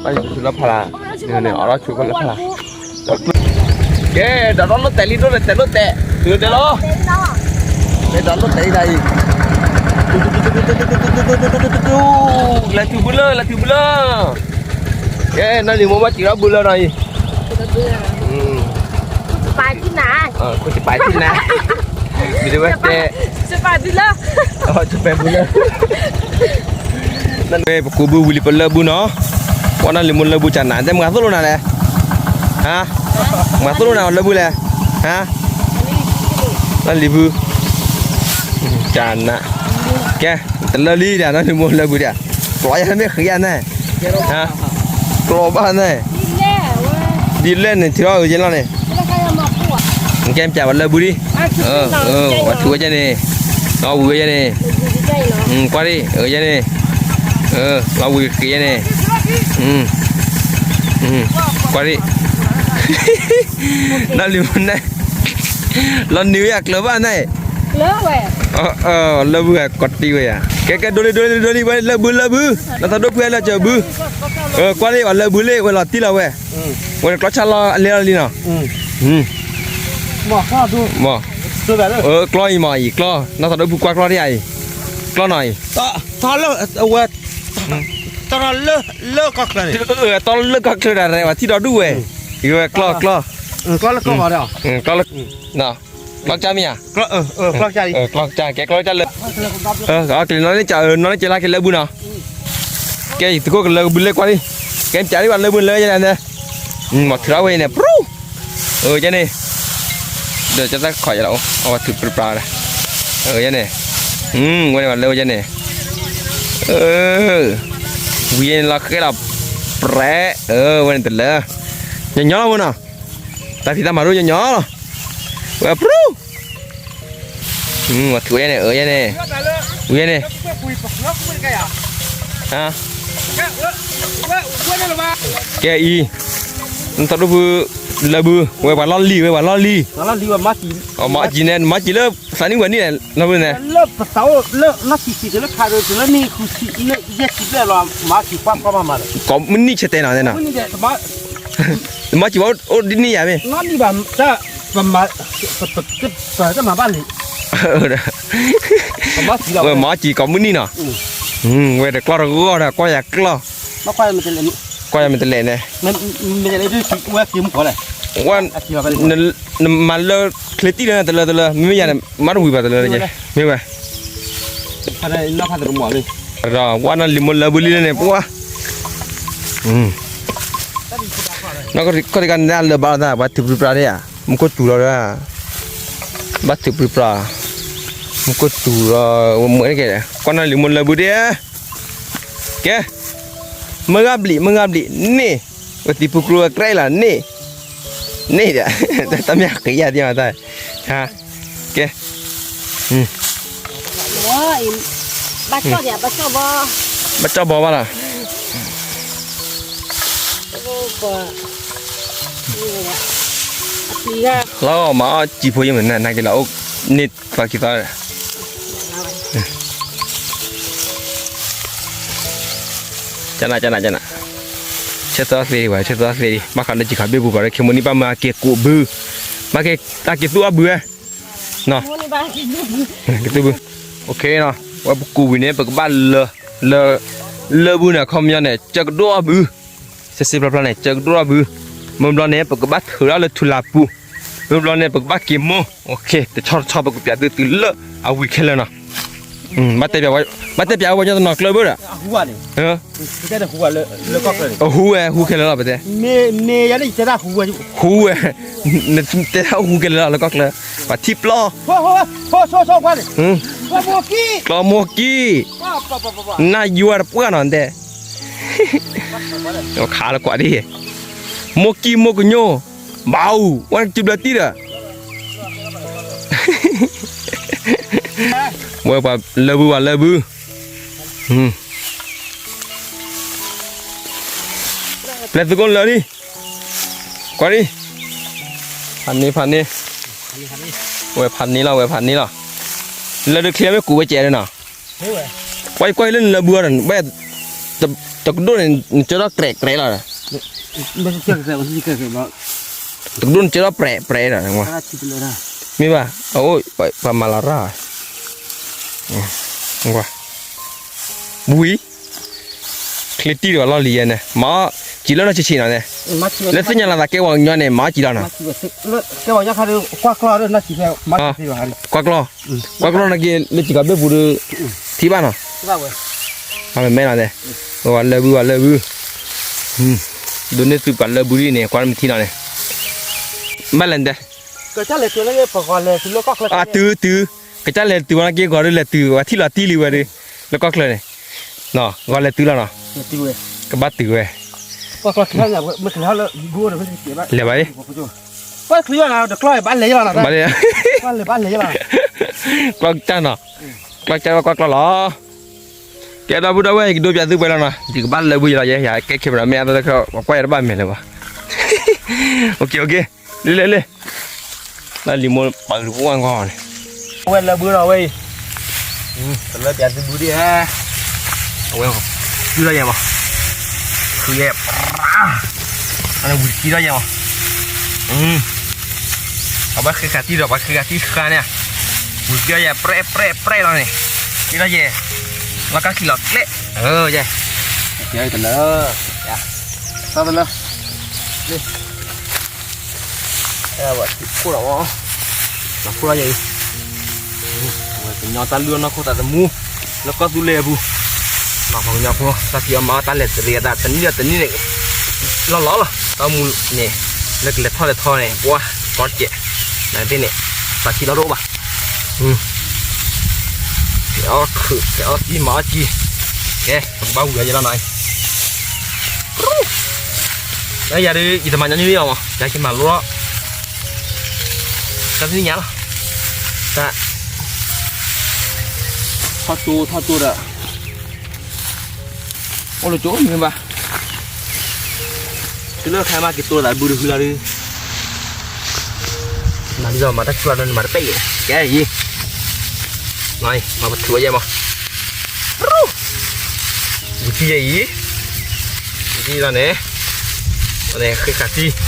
ဘၣ်ယဆိလၢဖးလၢ်, အီၣ်ဆိကလၢဖးလၢ်, ကဲ ဒီးလီၤတဲာ်လံ ဒိၣ်လဲၣ်တဲာ်လီၤတဲာ်, တုၤတဲလီၤ, မ့ၢ်ဒီးလီၤတဲာ်လံဒ်အံၤ, လဲၤထူဘုလၢ လဲၤထူဘုလၢ, ကဲ နီၢ်လံၤမိၢ်ဘၣ်စံးထီၣ်ဘုလၢနီၤအံၤ, ခိၣ်စပၤတံၢ်နၤ, ခိၣ်စပၤတံၢ်နၤ, မ့ၢ်တဝဲတဲ, စပၤဘုလၢ, စပၤဘုလၢ, ပကူးဘုဝံၤလံပလၢဘုနီၤ, ကွၢ်နီၢ်လံၤမိၢ်လၢဘုကနး တဲမၤသိၣ်လိနၤလဲၣ်, ဟါ, မၤသိၣ်လိနၤလၢဘုလဲၣ်, ဟါ, နီၢ်လံၤဘု ကနး, ကဲ, တလၢလံဒီး နီၢ်လံၤမိၢ်လၢဘုဒီး, ကျီယၤမ့ၢ်ဃံယၤန့ၣ်, ဟါ, ကျီဘၣ်န့ၣ်, ဒ်လဲၣ်န့ၣ် ထံၣ်အီၤအၢယဲလီၤန့ၣ်, ကဲပျးဝဲလၢဘုဒံး, ဝဲထုးဝဲယဲန့ၣ်, ဝံၤဝဲယဲန့ၣ်, ကွၢ်ဒံး အၢယဲန့ၣ်, လီၤဝံၤဃံယဲန့ၣ်, ကွၢ်ဒံး, နီၢ်လံၤမိၢ်န့ၣ်, လီၤနံၤဝဲယၤကျၢၤဘၣ်န့ၣ်, လၢဘုကကိးတံၢ်ဝဲယၤ, ကဲကဲ ဒိလံ ဒိလံ ဒိလံ ဝဲလၢဘုလၢဘု, နီၢ်သးဒိၣ်ဖုလၢကၢၤဘု, ကွၢ်လံ ပှၤလၢဘုလံ ဝဲလီၤတံၢ်လီၤဝဲ, ဝဲတကျီဆါလီၤအလဲလီၤလံနီၤ, မ့ၢ်, ကျီအံၤမ့ၢ်အံၤကျီ, နီၢ်သးဒိၣ်ဖုကွၢ်ကျီဒံးအံၤ, ကျီနီၤအံၤ, ကျီနီၤအံၤ, ဝဲ, တီလၢကီၢ်ချၢဒီး ပှၤထံၣ်ဒီဒူၣ်ဝဲ, ဝဲကျီ ကျီ, ကျီလၢ, ကျီမ့ၢ်ဧါ, ကျီ, ကဲကျီကၢ်လၢ, က့ၤနီၢ်န့ၣ်ကၢ် နီၢ်န့ၣ်ကၢ်လၢက့ၤလၢဘုနီၤ, ကဲ ယသကိးကလၢကဘုလၢကွၢ်လံ, ကဲပျးဒံးပှၤလၢဘုလၢယဲန့ၣ်, မ့ၢ်ထုးထီၣ်ဝဲအံၤန့ၣ် ပြူ, ယဲန့ၣ်, ဒီးကတၢ်ခီၣ်ယလီၤ အဝဲထုးပြပြဝဲဒၣ်, ယဲန့ၣ်, ဝဲန့ၣ်ပှၤလၢဝဲယဲန့ၣ်, ဝံၤယဲန့ၣ်လီၤဃဲလီၤ, ပြဲ, ဝဲန့ၣ်တလၢ, ညီညီလီၤမ့ၢ်နီၤ, တၢ်ဖံးတၢ်မၤဒိၣ်ညီညီလီၤ, ဝဲပြူ ထုးဝဲန့ၣ် အၢယဲန့ၣ်, ဝံၤန့ၣ်, ကဲအံၤ, နသးဒိၣ်ဖုလၢဘု, ဝဲပှၤလီၢ်လံၤ ဝဲပှၤလီၢ်လံၤ, မၤကံန့ၣ် မၤကံလၢသးနံၣ်ဝဲနံၣ်န့ၣ်, လၢ, ကိးမုၢ်နံၣ်ဆဲးတဲနီၤ, မၤကံဘၣ်အိၣ်ဒ်နံၣ်ယၤမ့ၢ်, ဝဲမၤကံကိးမုၢ်နံၣ်နီၤ, ဝဲတကျီတဂီၢ်ဒီး ကွၢ်ယၤကျီ, ကွၢ်ယၤမ့ၢ်တလဲၣ်န့ၣ်, ဝဲ, နမၤလၢချ့တံၢ်လၢနတလၢတလၢ မ့မ့ၢ်ယၤန့ၣ် မၤတဝံၤဘၣ်တလၢ, မ့ၢ်ဝဲ, ဒီးဝဲနီၢ်လံၤမိၢ်လၢဘုလံန့ၣ် ပှၤ ခီၣ်တံၢ်ကါန့ၣ် လၢဘၣ်လီၤသး ပှၤထုးပြံပြါဒၣ်ဧါ, မူခိၣ်စူၤလီၤဒၣ်, ဘၣ်ထုးပြံပြါ, မူခိၣ်စူၤလီၤ, မ့ၢ်ကဲ, ကွၢ်နီၢ်လံၤမိၢ်လၢဘုဒၣ်, ကဲ, မုၢ်ဂၤဘျံး မုၢ်ဂၤဘျံးန့ၣ်, ပတံၤပူၤကျိၤအကြဲလီၤန့ၣ်, န့ၣ်ဒီး, တၢ်မ့ၢ်ဃံယၤဒံးမးတၢ်, ကဲ, ဘၣ်ကၠီၣ်ဘီဘၣ်လီၤ, လီၤမၤအီၣ်စံာ်ဖိယမုၢ်နၤ နက့ၤလီၤအိၣ်န့ၢ်ပှၤက့ၤသီ, ကနၣ် ကနၣ် ကနၣ်, ဆၢသီသ့ဒံးဘၣ် ဆၢသီသ့ဒံး ဘၣ်ဃးလၢစံာ်ခီၣ်ဘ့ၣ်ပူၤပှၤလၢ ခ့မိၣ်နံၣ်ဘၣ်မၤက့ၤကူးဘု, ဘၣ်က့ၤသူအီၣ်ဘုဧါ, က့ၤသူဘု, က့ၤသူဘု, ဝဲပကူးဝံၤန့ၣ် ပကဘၣ်လၢ လၢ လၢဘုန့ၣ် အခီပညီန့ၣ် ကၢကဒိၣ်အဘု, စ့စ့ဖျါဖျါန့ၣ် ကၢကဒိၣ်အဘု, မ့ၢ်ဘျီန့ၣ် ပကဘၣ်ထုးထီၣ်လၢထူလၢ်ပူၤ, မ့ၢ်ဘျီန့ၣ် ပကဘၣ်က့ၤမိၢ်, တဆီတဆီ ပကပျးသုတုၤလၢအဝံၤခဲလၢာ်နီၤ, ဘၣ်တဲပျးဝဲညီတနီၤကျၢၢ်ဘၣ်ဒီး, အဟူဝဲ ဟူခဲလၢာ်လီၤ ပတဲ, ဟူဝဲ, နတဲဒၣ်ဟူခဲလၢာ်လီၤ လၢကီၢ်ချၢ, ပှၤထံၣ်ပျီၢ်, ကျီမိၢ်ကံၢ်, နၢ်ယွၤတပှၢ်နီၤတဲ, ခးလၢကွၢ်ဒ်, မိၢ်ကံၢ်မိၢ်ကညိ, ဘၣ်အူ, ဝဲကဘျၢတံၢ်ဒီး ဝဲပှၤလၢဘု ပှၤလၢဘု, ပျဲသုကိၣ်လၢာ်လံ, ကွၢ်လံ, ဖးန့ၢ်ဖးန့ၢ်, ဝဲဖးန့ၢ်လီၤ ဝဲဖးန့ၢ်လီၤ, လၢဒုးချ့မ့ၢ်ကူးဝဲကဲးဒၣ်နီၤ, ကွၢ်ကွၢ်လၢနလၢဘုအီၤဒီး ဝဲ တကဒိၣ်န့ၣ် နကၢထီၣ်ကြဲးကြဲးလီၤ, တကဒိၣ်နကၢထီၣ်ပြဲးပြဲးဒီး, မ့ၢ်ဘၣ် အအိၣ်ပှၤမၤလီၤရၢ်, ဝံၤ ချ့တံၢ်ဒီးလီၢ်လံၤယဲန့ၣ် မၤအီၣ်ကံၤလၢနီၢ်ဆံးဆံးနီၤန့ၣ်, လၢသ့ၣ်ညါလီၤသးကဲဝဲကညီန့ၣ် မၤအီၣ်ကံၤလီၤနီၤ, ကွၢ်ကျီၢ်, ကွၢ်ကျီၢ်နာ်က့ လၢစံၣ်ကီးဘ့ၣ်ပူၤဒီး ထံၣ်ဘၣ်နီၤ, အမဲာ်မဲာ်နီၤန့ၣ်, ပှၤလၢဘု ပှၤလၢဘု, ဒိးန့ၢ်သုပှၤလၢဘုဒ်န့ၣ် ကွၢ်မ့ၢ်ထံနီၤန့ၣ်, ဘၣ်လဲၣ်တဲ အတုၤတုၤ, ကစၢ်လဲၤတုၤဝဲနာ်က့ ဂီၤဒုးလဲၤတုၤ ပှၤထံၣ်လီၤတံၢ်လံဝဲဒီး, လၢကီၢ်ချၢန့ၣ်, ဂီၤလဲၤတုၤလီၤနီၤ, ကဘၣ်တုၤဝဲ, လဲၤဘၣ်အံၤ, ဘၣ်လဲၤ, ကျီၢ်ကတၢ်နီၤ, ကျီၢ်ကတၢ်ဝဲကွၢ်ကျီၢ်လီၤ, ကဲဒီပုၢ်ဒီဝဲၢ် ယကဒိပျးသုပှဲၤလီၤနီၤ, ယကဘၣ်လၢဘုယလီၤယဲ ယကဲ camera မ့ၢ်အါသးလၢ ကွၢ်ယတဘၣ်မဲာ်လၢၤဘၣ်, လံလံလံ, လၢလံၤမိၢ်ပာ်ကပူၤအါဂီၢ်န့ၣ်, အဝဲလၢဘုဒီးဝဲအံၤ, တလၢပျးသုဘုဒံးဧါ, အဝဲ, တုၤလီၤယဲမး, ဃုယဲ, အဝဲဝံၤတံၢ်လီၤယဲမး, အဝဲဃ့ဃာ်တံၢ်ဒီး ပှၤဃ့ဃာ်တံၢ်ဃာ်န့ၣ်, ဝံၤတံၢ်လီၤယဲ ပြဲၣ်ပြဲၣ်ပြဲၣ်လီၤန့ၣ်, တံၢ်လီၤယဲ, လီၤကါခံလီၤကျဲ, ယဲ, တလၢ, တလၢ, လံ အဲဝဲ, ခိၣ်လီၤ, လီၤခိၣ်လီၤယဲအံၤ, ဝဲကညီတၢ်လုၢ်အီၣ်နီၢ်ခိၣ်သးသမူ, လၢကီၢ်သူလ့ၤအပူၤ, ပှၤကညီဖိ တၢ်ဖံးအီၣ်မၤအီၣ်တၢ်လဲၤတရံးအသး တနံၣ်ဒီးတနံၣ်န့ၣ်, လီၢ်လီၢ်လီၤ တၢ်မူန့ၣ်, လၢကလဲၤထီၣ်လဲၤထီန့ၣ် ပှၤကီတကဲး, နသ့ၣ်န့ၣ်, သးဆံးလီၤတအိၣ်ဘၣ်, ကဲအီၣ်ခုး ကဲအီၣ်သံမၤအီၣ်ကံ, ကဲ ပကဘၣ်ဝံၤအီၤယဲလီၤနီၤ လၢယၤဒုး ယတမၤညီနုၢ်အီၤမး ယကမၤလိလီၤ, တၢ်သ့ၣ်ညါလီၤ, တၢ်, ထီၣ်ကၠိထီၣ်ကၠိဒီး, အိၣ်လၢကၠိမ့ၢ်ဘၣ်, တုၤလၢခါမးက့ၤတိၢ်သးဘုတဖုလီၤဒုး, မၤဒ်သိးမၤတၢ်ဆူၣ်လီၤဒီးနမၤတပဲၣ်အံၤ, ကဲအံၤ, မၤပထုးအယဲၢ်မး, ဝံၤတံၢ်ယဲအံၤ, ဝံၤတံၢ်လီၤန့ၣ်, န့ၣ်ဃ့ဃာ်တံၢ်,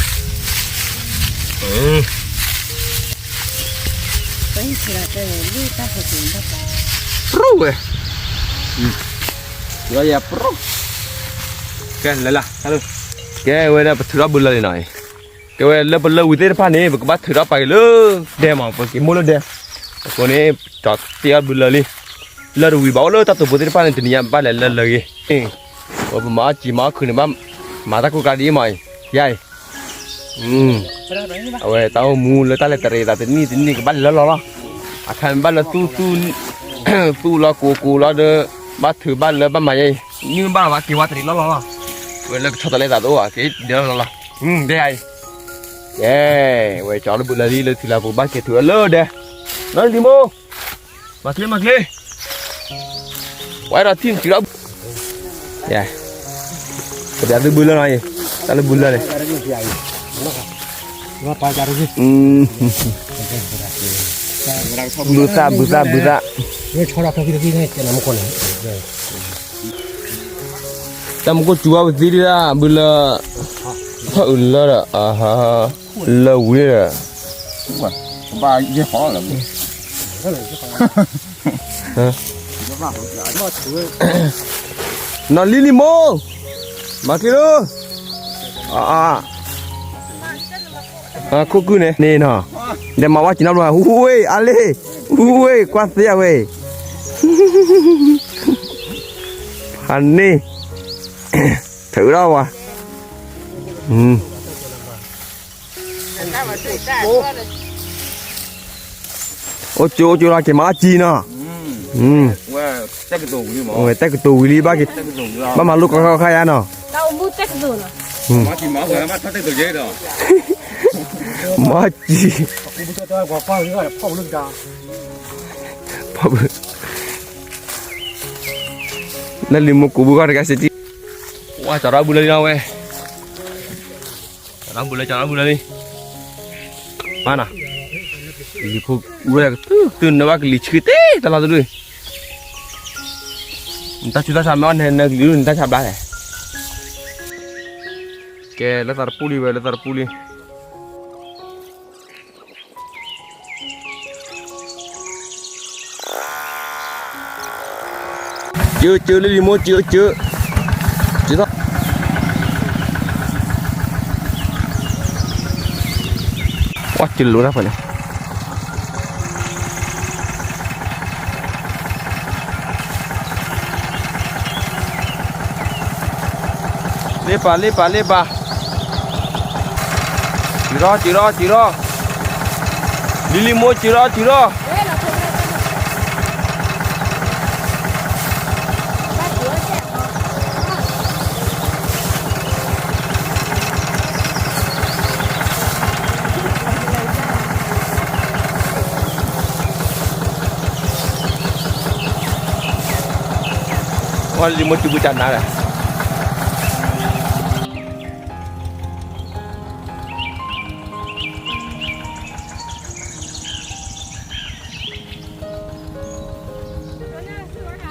ပရူဝဲ, လီၤယၤပရူ, ကဲလဲၤလၢ, ကဲဝဲဒၣ်ပထုးထီၣ်ဘုလၢလံနီၤအံၤ, ကဲဝဲလၢပလၢဝံၤသ့ၣ်တဖၣ်န့ၣ် ပကဘၣ်ထုးထီၣ်ပာ်က့ၤလၢဒဲမး ပက့ၤမိၢ်လၢဒဲ, အဃိန့ၣ်, ကၠီတ့အီၣ်ဘုလၢလံ, လၢတဝံၤဘၣ်အိၣ်လၢတၢ်တိာ်ပူၤသ့ၣ်တဖၣ်န့ၣ် တနံၤညါဘၣ်လဲၤလၢလၢဂ့ၤ, ပမၤအီၣ်စံာ်မၤအီၣ်ခုးန့ၣ်ဘၣ်, မၤတၢ်ကိးကးဒ်အံၤမးအံၤ, ယၤအံၤ အဝဲတၢ်အိၣ်မူလၢတၢ်လဲၤတရံးသးတနံၣ်တနံၣ်ကဘၣ်လဲၤလီၤလီၤလီၤ, အခါမ့ၢ်ဘၣ်လၢသူၣ်, သူၣ်လီၤကိးကိးလီၤဒီး, ဘၣ်ထုးဘၣ်လၢဘၣ်မၤယဲအံၤ, မ့ၢ်ဘၣ်လီၤဘၣ်က့ၤဝါတရံးလီၤလီၤလီၤ, ဝဲလၢကဆီတလဲသးတအိၣ်ဘၣ်က့ၤဒဲလီၤလီၤ, ဒဲအံၤ, ကဲ, ဝဲကၠီလၢဘုလၢလံလၢထံလၢပူၤဘၣ်က့ၤထုးအီၣ်လၢဒဲ, နီၢ်လံၤမိၢ် မၤချ့မၤချ့, ဝဲဒီးထံၣ်ထုးဒီး, ပတၢ်သုဘုလၢနီၤအံၤ, တၢ်လၢဘုလၢန့ၣ်, ဘုသၣ်ဘုသၣ်ဘုသၣ်, တၢ်မူခိၣ်စူၤဝဲပသံဒၣ် ဘုလၢ, ထီၣ်အုးလၢဒီး, လၢဝံၤဒီး, ဘၣ်ယဲၢ်ဃီလီၤ, နီၢ်လံလံမိၢ်, မၤက့ၤလၢ, ခိၣ်ကုၢ်န့ၣ်န့ၣ်နီၤ, ဒီးမၤဝဲက့ၤနီတဘျီ, ဝ့ၢ်အါလ့ၢ်, ဝ့ၢ်ကွၢ်သ့အဝဲ, ဖးန့ၣ်, ထုးဒၣ်ဝဲ အိၣ်ကၠိအိၣ်ကၠိလီၤ က့ၤမၤအီၣ်ကံနီၤ, ဝဲတဲကတိၤဝံၤလံ ဘၣ်မၤလိကီကီခါယါနီၤ, မၤအီၣ်ကံ, လၢလံၤမိၢ်ကူးဘုဂီၢ်တဂၤစ့ၢ်ကီး, ဝဲကၠီၤထီၣ်ဘုလၢလံနီၤဝဲ ကၠီၤထီၣ်ဘုလၢ ကၠီၤထီၣ်ဘုလၢလံ, မၤနီၤ, လံၤဖိဝဲကတုၤတုၤနဘၣ်ကလံၤဆှံတ့တလီၤတဒူၣ်, နတၢ်ဆူးတၢ်ဆါမ့ၢ်အီၣ်နကလံၤဒူၣ် နတၢ်ဆါဘျါလဲၣ်, ကဲလၢသးတပူၤလံဝဲ လၢသးတပူၤလံ. ကၠၢကၠၢလၢလံၤမိၢ် ကၠၢကၠၢ, ကၠၢထီၣ်, ဝဲကၠၢလိာ်တၢ်ဖဲန့ၣ် လ့ပာ်လ့ပာ်လ့ပာ်, ကၠံထီၣ်ကၠံထီၣ်ကၠံထီၣ်, လံၤလံၤမိၢ်ကၠံထီၣ်ကၠံထီၣ်. ဝဲလံၤမိၢ်ကၠံဘုကၠံနါလဲၣ်. သးဝဲဒၣ်ထံ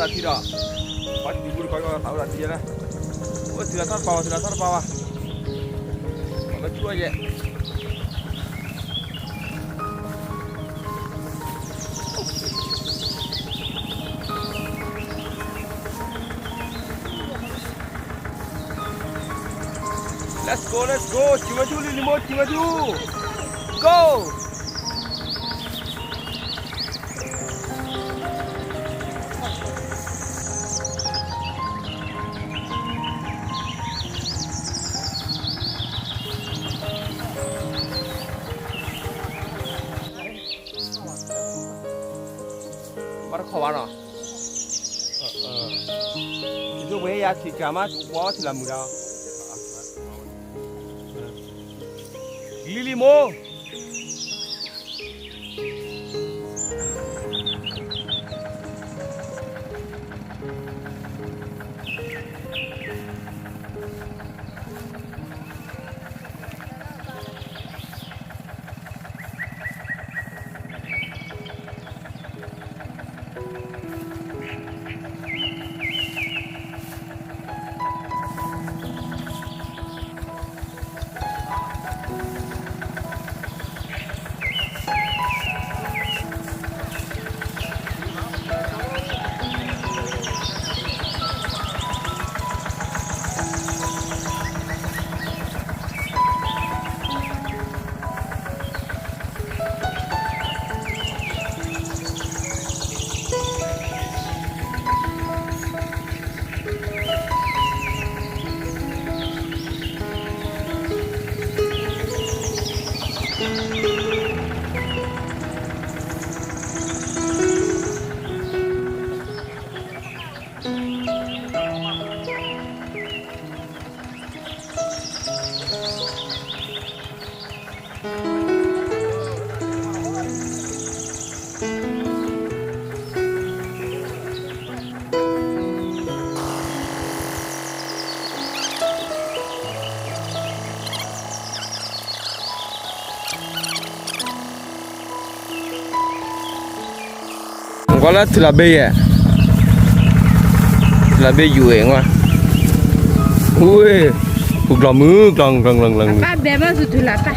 ဒီး, ပှၤတံၤဘူတခီ သးဝဲဒၣ်ထံယဲလၢ, အိၣ်ထံလၢထီၣ်တပာ်ဝဲ ထံလၢထီၣ်တပာ်ဝဲ, ပှၤလၢဆူၣ်အယဲၢ်. Let's go, let's go, ကၠံဝဲဒူၣ် လံၤလံၤမိၢ် ကၠံဝဲဒူၣ်, go. ဘၣ်တခီဘၣ်နီၤ, ယဒိၣ်ပှဲၤဟ့ၣ်ယၤထံၣ်ကၤမး ကဝီထံလၢမုၢ်ဒီး, လံၤလံၤမိၢ်. ကွၢ်လၢထံလီၤဘ့ၣ်ယဲၢ်, ထံလီၤဘ့ၣ်ယူၤဝဲ, ဝ့ၢ်, ဟူကျီၤမုၢ်ကျီၤ ကျီၤ ကျီၤ ကျီၤ, ဘဲဘၣ်သူထံလီၤတၢ်,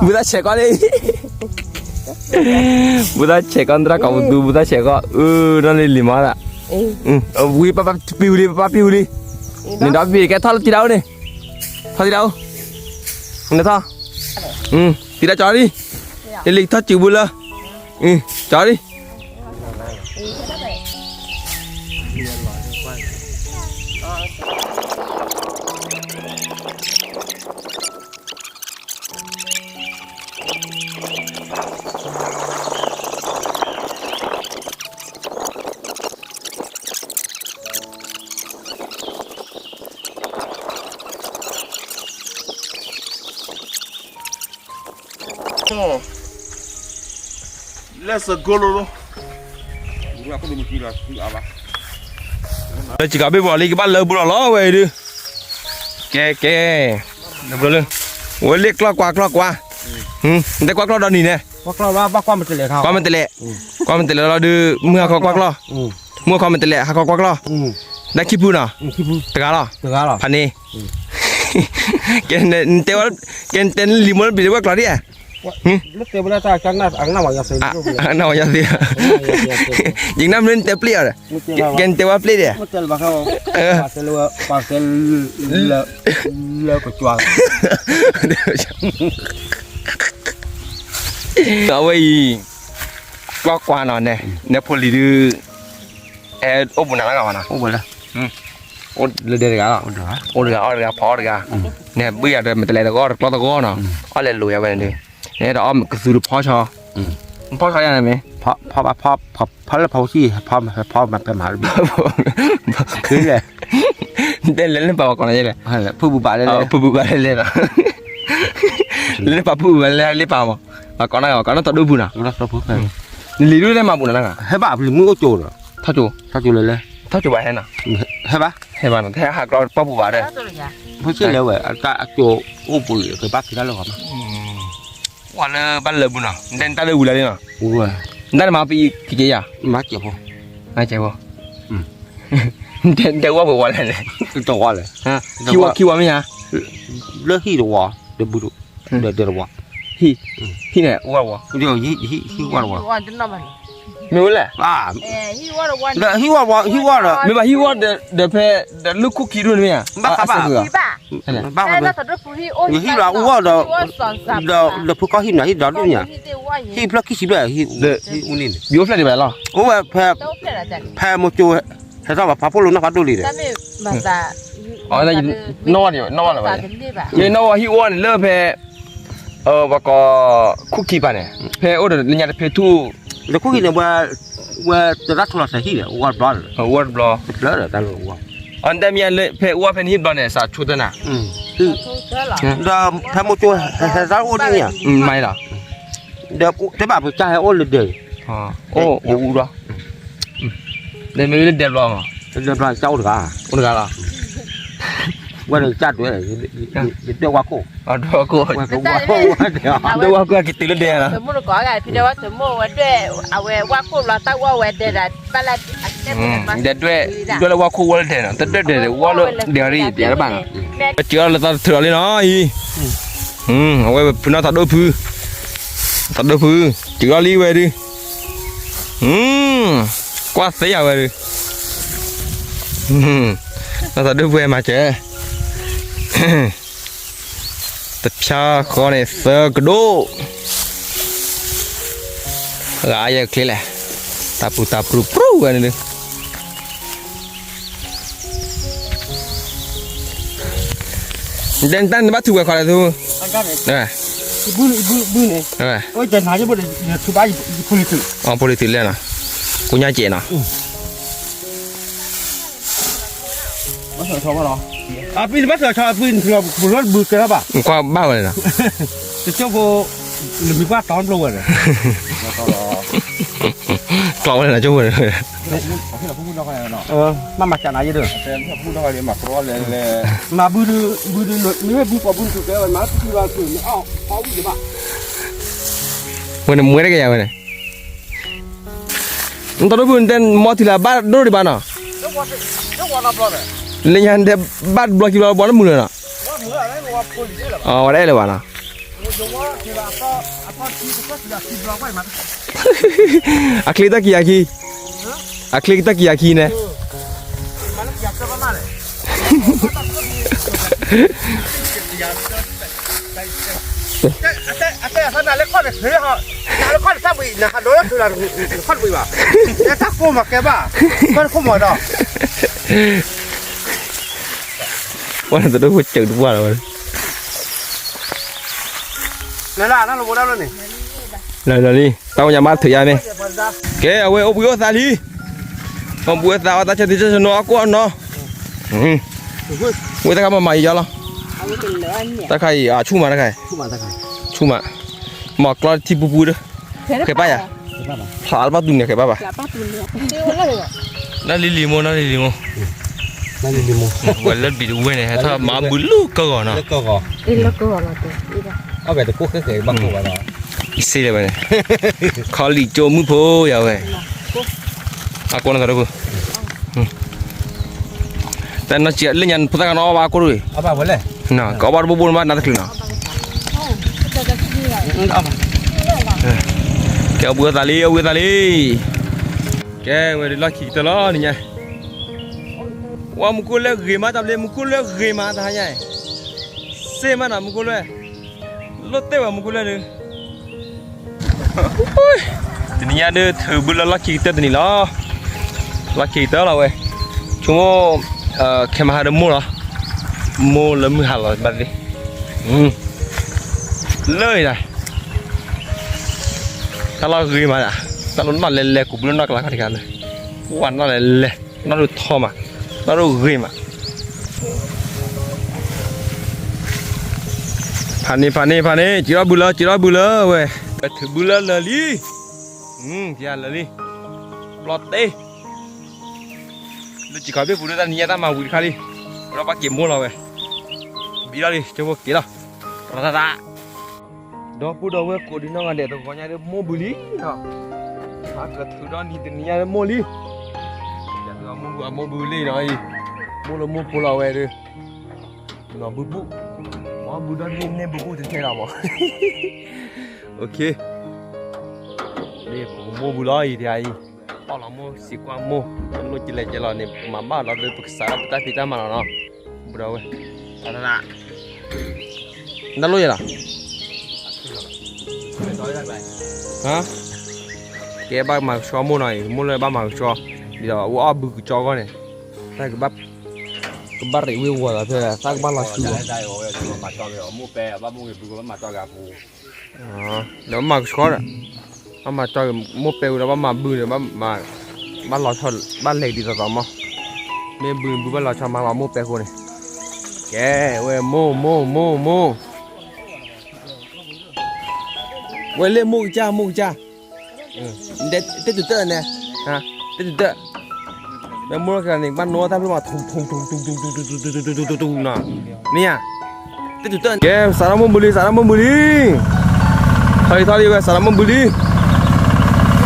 ဘူးသးဆဲးကီးလံ, ဘူးသးဆဲးကီး သရၣ်ကိးပသူ ဘူးသးဆဲးကီး အၢ နီၢ်လံၤလံၤမၤသး, ဝံၤ ပၢ်ပၢ်ပျံၤဝံၤလံ ပၢ်ပၢ်ပျံၤဝံၤလံ, န့ၣ်ဒီးပျံၤကဲထီၣ်လၢတံၤဒၣ်အိၣ်န့ၣ်, ထီၣ်တံၤဒၣ်အိၣ်, နထီၣ်, တံၤဒၣ်ကၠီလံ, လံၤလံၤထီၣ်စုးဘူးလၢ, ကၠီလံ, လဲၤစကိလိၤလိၤ, လၢစကၤဘ့ၣ်ပှၤလံ ကဘၣ်လၢဘူးလီၤလီၤဝဲအံၤဒုး, ကဲကဲ, လၢဘူးလၢ, ဝဲလ့ၣ်ကျီၢ်ကွၢ်ကျီၢ်ကွၢ်, နတဲကွၢ်ကျီၢ်ဒီးနံၤန့ၣ်, ကွၢ်မ့ၢ်တလဲၣ်, ကွၢ်မ့ၢ်တလဲၣ်လီၤဒုး မုၢ်ဟါခီကွၢ်ကျီၢ်, မုၢ်ဟါခီမ့ၢ်တလဲၣ် ဟါခီကွၢ်ကျီၢ်, တၢ်ခံဖုနီၤ, တဂၤလီၤ, ဖးန့ၣ်, ကဲနတဲဝဲ, ကဲနတဲလံၤမိၢ်လၢဘျံးလၢဝဲကျီၤဒ်ဧါ, နဝဲယသ့, ယနၢ်မနုၤနတဲပျ့ၢ်အီၤဒီး, ကဲနတဲဝဲပျ့ၢ်ဒ်ဧါ, အဝဲအံၤ, ကျီၢ်ကွၢ်နီၤန့ၣ်, နဖိလံၤဒုး, အဲ အိၣ်ဘူးနၤလၢဂၤဘၣ်နီၤ, အိၣ်ဘူးလၢ, အိၣ်လၢဒဲတဂၤလီၤ, အိၣ်တဂၤအီၣ်တဂၤဖီအီၣ်တဂၤ, န့ၣ်ဘုၣ်ယၤဒီးမ့ၢ်တလဲၤတဂီၢ်တကျီၢ်တဂီၢ်နီၤ, အီၣ်လဲၤလိၤယၤဝဲန့ၣ်ဒုး, နအဲၣ်ဒိးအီၣ်ကသူတဖီဆီ, ဖီဆီယၤန့ၣ်မ့ၢ်, ဖီဘၣ်ဖီ, ဖီလၢဖီဆံ, ဖီမၤဖဲမၤ, တဲလဲၤလၢပှၤကိးနၤလဲၣ်, ဖုၣ်ဘူးဘၣ်လဲၣ်လဲၣ်, ဖုၣ်ဘူးဘၣ်လဲၣ်လဲၣ်နီၤ, လၢပှၤဖုၣ်ဘူးဘၣ်လဲၣ်လဲၣ်ပှၤမး, ပှၤကိးနၤကိးနၤသီဒိၣ်ဖုနီၤ, သီဒိၣ်ဖု, နလံၤဒုးလဲၤမၤဘူးနၤနဂၤ, ဟဲဘၣ်လံၤမုၢ်အိၣ်ကၠိဒီး, ထီၣ်ကၠိ, ထီၣ်ကၠိလဲၤလဲၤ, ထီၣ်ကၠိဘၣ်ဟဲနီၤ, ဟဲဘၣ်, ဟဲဘၣ်နီၤ တဟဲဟးကျီပှၢ်ပူၤဘၣ်ဒီး, ဖိဆ့လဲၤဝဲ, အကၠိအိၣ်ပူၤကဘၣ်ဖံးတၢ်လၢဂီၤမး, ဝဲလၢဘၣ်လၢဘူးနီၤ နတဲနတၢ်လၢဝံၤလၢ်လံနီၤ, နတၢ်နမၤပအံၤကက့ယၤ, မၤကဲးဖိ, မၤကဲးဖိ, နတဲဝဲပဝဲလဲၣ်န့ၣ်, တဝဲလဲၣ်, ခံဝဲမ့ၢ်ဧါ, လၢဟံၣ်တဝဲ, ဒီးဘူး, ဒီးတဝဲ, ဟံၣ်န့ၣ်, ဟံၣ်ဝဲ, ဟံၣ်ဝဲတဝဲ, မ့ၢ်ဝဲလဲၣ်, ဟံၣ်ဝဲတဝဲ, ဟံၣ်ဝဲဒီး, မ့ၢ်ဘၣ်ဟံၣ်ဝဲဒီးဖဲ, ဒီးလၢခိၣ်ခံဒိၣ်န့ၣ်မ့ၢ်ဧါ, ဘၣ်ဃးဘၣ်, ဟံၣ်ဝဲဒီး, ဒီးဖိကီၢ်ဟံၣ်န့ၣ် ဟံၣ်ဒီးဒိၣ်န့ၣ်, ဟံၣ်ဖျၢၣ်ခံဆံဘျဲၣ်, အိၣ်ဝဲဖဲ, ဖဲမိၤကၠိ, ဟဲထီၣ်ဘၣ်ဖးဖိလိာ်နီၢ်ဖးဒိၣ်လံဒီး, နီၢ်ဝဲ, နီၢ်ဝဲလၢၤဘၣ်, ယနီၢ်ဝဲဟံၣ်ဝဲန့ၣ်လၢဖဲ, ပှၤကိး, ခိၣ်ခံပၤန့ၣ်, ဖဲအိၣ်ဒီးလၢညါတဖဲထူၣ်, လၢခိၣ်ခံန့ၣ်, ဝဲတရၣ်ထူလီၤသးဟံၣ်ဒီး ဝဲတဘျီ, ဝဲတဘျီ, အတဲမ့ၢ်လၢဖဲအိၣ်ဖဲန့ၣ်ဟံၣ်တဘျီန့ၣ် စးဆိတနၤ, ဒီးဖဲမိၤကၠိ, ဟဲသးအိၣ်ဒ်န့ၣ်, မၤလီၤ, ဒီးတဲဘၣ်ပကၢ်ဟဲအိၣ်လၢဒဲး, အိၣ်အူဒီး, ဒဲးမ့ၢ်လၢဒဲးဘျီမး, ဒဲးဘျီကၢ်အိၣ်တဂၤ, အိၣ်တဂၤလီၤ, ဝဲန့ၣ်ကၢ်ဒွဲၣ်, ယဒွဲၣ်ဝါခိၣ်, ဒွဲၣ်ဝါခိၣ်က့ၤတုၤလၢဒဲးလီၤ, ဒဲးဒွဲၣ်, ဒွဲၣ်လၢဝါခိၣ်လီၤတၢ်ဝဲဒဲးဒီး, ဘၣ်လၢ, ဒဲးဒွဲၣ်လၢဝါခိၣ်ဝဲလၢဒဲးအံၤ ပျဲတဘၣ်နီၤ, စံးအီၤလၢသးတထုးလီၤလံနီၤအံၤ, အဝဲဖုနီၢ်သးဒိၣ်ဖု, သးဒိၣ်ဖု, စံးအီၤလံဝဲဒုး, ကွၢ်သ့ယၤဝဲဒုး, နီၢ်သးဒိၣ်ဖုဟဲမၤစၢၤ တဖျါဃီန့ၣ်သၢကဒိၣ်, ဂၤယဲၢ်ချ့လဲၣ်, တၢ်ပူၤတၢ်ပြူၤပြူၤဝဲန့ၣ်ဒုး, နတဲနတၢ်န့ၣ်ဘၣ်ထုးဝဲခီလဲၣ်သု, ဘုန့ၣ်, ဖိလံၤသုးလဲၣ်နီၤ, ကိညါစဲးနီၤ အပံၤတဘၣ်သၢဆီ အပံၤနထံၣ်လီၤ ပလိၣ်ဘုကဲထီၣ်ဘၣ်, ကွၢ်ဘၣ်ဝဲလီၤ, တကၠိဖိ, လမံၤပှၢ်တီပျိဝဲလီၤ, ကျီဝဲလီၤကၠိဖိ, မ့ၢ်မၤစၢၤနၤယဲၢ်ဒီး, မၤဘုဒုး, ဘုဒုး, မ့ၢ်ဘုပှၤဘုနထံၣ်ကဲဝဲ မၤလၢပှၤဘုနထံၣ်, အီၣ်ဝံၣ်ဘၣ်, ဝဲန့ၣ်မွဲတကယၤဝဲန့ၣ် နတၢ်ဒိၣ်ဖု နတဲမီထံလၢဘၣ်ဒိၣ်ဒံးဘၣ်နီၤ, လၢညါနတဲဘၣ်တဘျီခံဘျီဘၣ်လၢမုၢ်လၢၤနီၤ, ဝဲဒၣ်အဲၣ်လၢၤဘၣ်နီၤ, အချ့တၢ်ကံၢ်ယၤခံ, အချ့တၢ်ကံၢ်ယၤခံန့ၣ်, ဝဲန့ၣ်တဒိၣ်ဖိစၢၤတပှၢ်လီၤဝဲ, လၢလံ တၢ်အိၣ်ညါမးထုးယါမ့ၢ်, ကဲ အဝဲအိၣ်ဘှံးအိၣ်သါလံ, အိၣ်ဘှံးအိၣ်သါ အီၣ်တၢ်ဆၢထံဆၢဆနိအီၣ်ကိၣ်အီၣ်နီၤ, ဝဲတခါမၤမၤယံၤယီၤလီၤ, တၢ်ခါအံၤ အဆူၣ်မးတခါ, ဆူၣ်မး, မၤကျီထံပူပူဒီး, ဃဲၤဘၣ်ယၤ, ဖျါလၢဘၣ်တူၢ်န့ၣ် ဃဲၤဘၣ်ဘၣ်, နီၢ်လံလံမိၢ် နီၢ်လံလံမိၢ်, ဝဲလၢဘံတဝဲန့ၣ် ဟဲထီၣ်မၤဘုလၢကဂီၤနီၤ, အီၣ်ဘဲတကိၢ်ဃဲဃဲဘၣ်ကိၢ်ဘၣ်ဒီး, အံၤစ့လၢၤဝဲန့ၣ်, ခီလံာ်ကၠိမုၣ်ဖိယၤဝဲ, အကိၢ်နီၢ်သးဒိၣ်ဖိ, တၢ်နီၢ်စံးလၢညါဖိသၣ်ခါနီၣ်အီၣ်ဘၣ်အကိၢ်တဂ့ၤ, ကအီၣ်ဘၣ်တဘိဘိနဘၣ်နါတချုးနီၤ, ကဲအီၣ်ဘှံးအီၣ်သါလံ အီၣ်ဘှံးအီၣ်သါလံ, ကဲဝဲဒုးလီၢ်ခံကတၢၢ်လီၤနံၤညါ, ဝဲမူခိၣ်လၢဂ့ၤမး တၢ်ဘျ့မူခိၣ်လၢဂ့ၤမးတဟါညါအံၤ, စ့မးနီၤမူခိၣ်လၢ, လိၣ်တဲဝဲမူခိၣ်လၢဒုး တနံၤညါဒုး ထုးဘုလၢလီၢ်ခံကတၢၢ်တနံၤလီၤ. လီၢ်ခံကတၢၢ်လီၤဝဲ, ဆိကမိၣ်, ခဲမဟါဒီးမိၢ်လီၤ, မိၢ်လၢမုၢ်ဟါလီၤဘၣ်သ့ၣ်, လၢအံၤဒၣ်, တၢ်လီၢ်ဂ့ၤမးဒၣ်, တၢ်လီၢ်နီၢ်လဲၤလဲၤ ကူးဘုလၢနီၢ်ကလၤခီတဂၤလၢ, ဝဲနီၢ်လဲၤလဲၤ, နီၢ်ဒိၣ်ထီမး, နီၢ်ဒိၣ်ဂ့ၤမး ဖးန့ၣ် ဖးန့ၣ် ဖးန့ၣ် စံးထီၣ်ဘုလၢ စံးထီၣ်ဘုလၢဝဲ, ပထုးဘုလၢလၢာ်လံ, လၢာ်လံ, ဘျီတ့, လၢစံးခီဘ့ၣ်ပူၤဒုး တၢ်နံၤညါတၢ်မၤဝံၤတခါလံ, ဒီးဘၣ်က့ၤမိၢ်လီၤဝဲ, ဘံလီၤလံ ကၠိဖိက့ၤလီၤ, တၢ်တၢ်တၢ် ဒီပုၢ်ဒီဝဲၢ်ကိးဒံနီၢ်ဂၤဒဲး တဂီၤညါဒုးမိၢ်ဘုလံ, ဟးကထုးဒီးနံၤတနံၤညါဒုးမိၢ်လံ, မိၢ်ဘု မိၢ်ဘုလံနီၤအံၤ, မိၢ်လၢမိၢ်ဖိလီၤဝဲဒုး, နီၢ်ဘုဘူၣ်, မ့ၢ်ဘုဒီဒုန့ၣ်ဘုဘူၣ်တထဲလီၤမး, မိၢ်ဘုလီၤအံၤတဂၤအံၤ, ပီၣ်လီၤမိၢ်စံးကွၢ်မိၢ်, လိၣ်ကလဲၤကဲလီၤန့ၣ် ပမၤဘၣ်လီၤဒုး ပကစးထီၣ်ပတၢ်ဖံးတၢ်မၤလီၤနီၤ, ပုၢ်ဒီဝဲၢ်, တၢ်တၢ် နတၢ်လိၣ်ယဲလီၤ, ကဲဘၣ်မၤကဆှီမိၢ်နီၤအံၤ မိၢ်လၢဘၣ်မၤကဆှီ, ဒ်သိးအဝဲအီၣ်ဘုကကၠီအဂီၢ်န့ၣ်, တၢ်ကဘၣ်, ကဘၣ်ရ့းဝ့ၤဝီၤသးဖဲ တၢ်ကဘၣ်လီၤဆူလီၤ, ဒီးဘၣ်မၤကဆှီဒီး, ဘၣ်မၤကၠီက့ၤမိၢ်ပဲဝံၤဒီး ဘၣ်မၤဘုန့ၣ်, ဘၣ်လီၤဆီ ဘၣ်လဲၤဒ်သိးသိးမး, မ့ၢ်ဘုန့ၣ် ဘုဘၣ်လီၤဆီမၤလီၤမိၢ်ပဲဃိန့ၣ်, ကဲဝဲမိၢ်မိၢ်မိၢ်မိၢ် ဝဲလၢမိၢ်ကစၢ် မိၢ်ကစၢ်, တဲတုၤတၢၢ်န့ၣ်, တဲတုၤတၢၢ်, မ့ၢ်မိၢ်လီၤက့ၤန့ၣ် ဘၣ်နိတၢ်ဖျိမး ထူထူထူထူထူထူထူထူထူထူထူထူထူနီၤ, မ့ၢ်ဧါ, တဲတုၤတၢၢ်, ကဲ စးထီၣ်မိၢ်ဘုလံ စးထီၣ်မိၢ်ဘုလံ, ထီၣ်လံထီၣ်လံဝဲ စးထီၣ်မိၢ်ဘုလံ,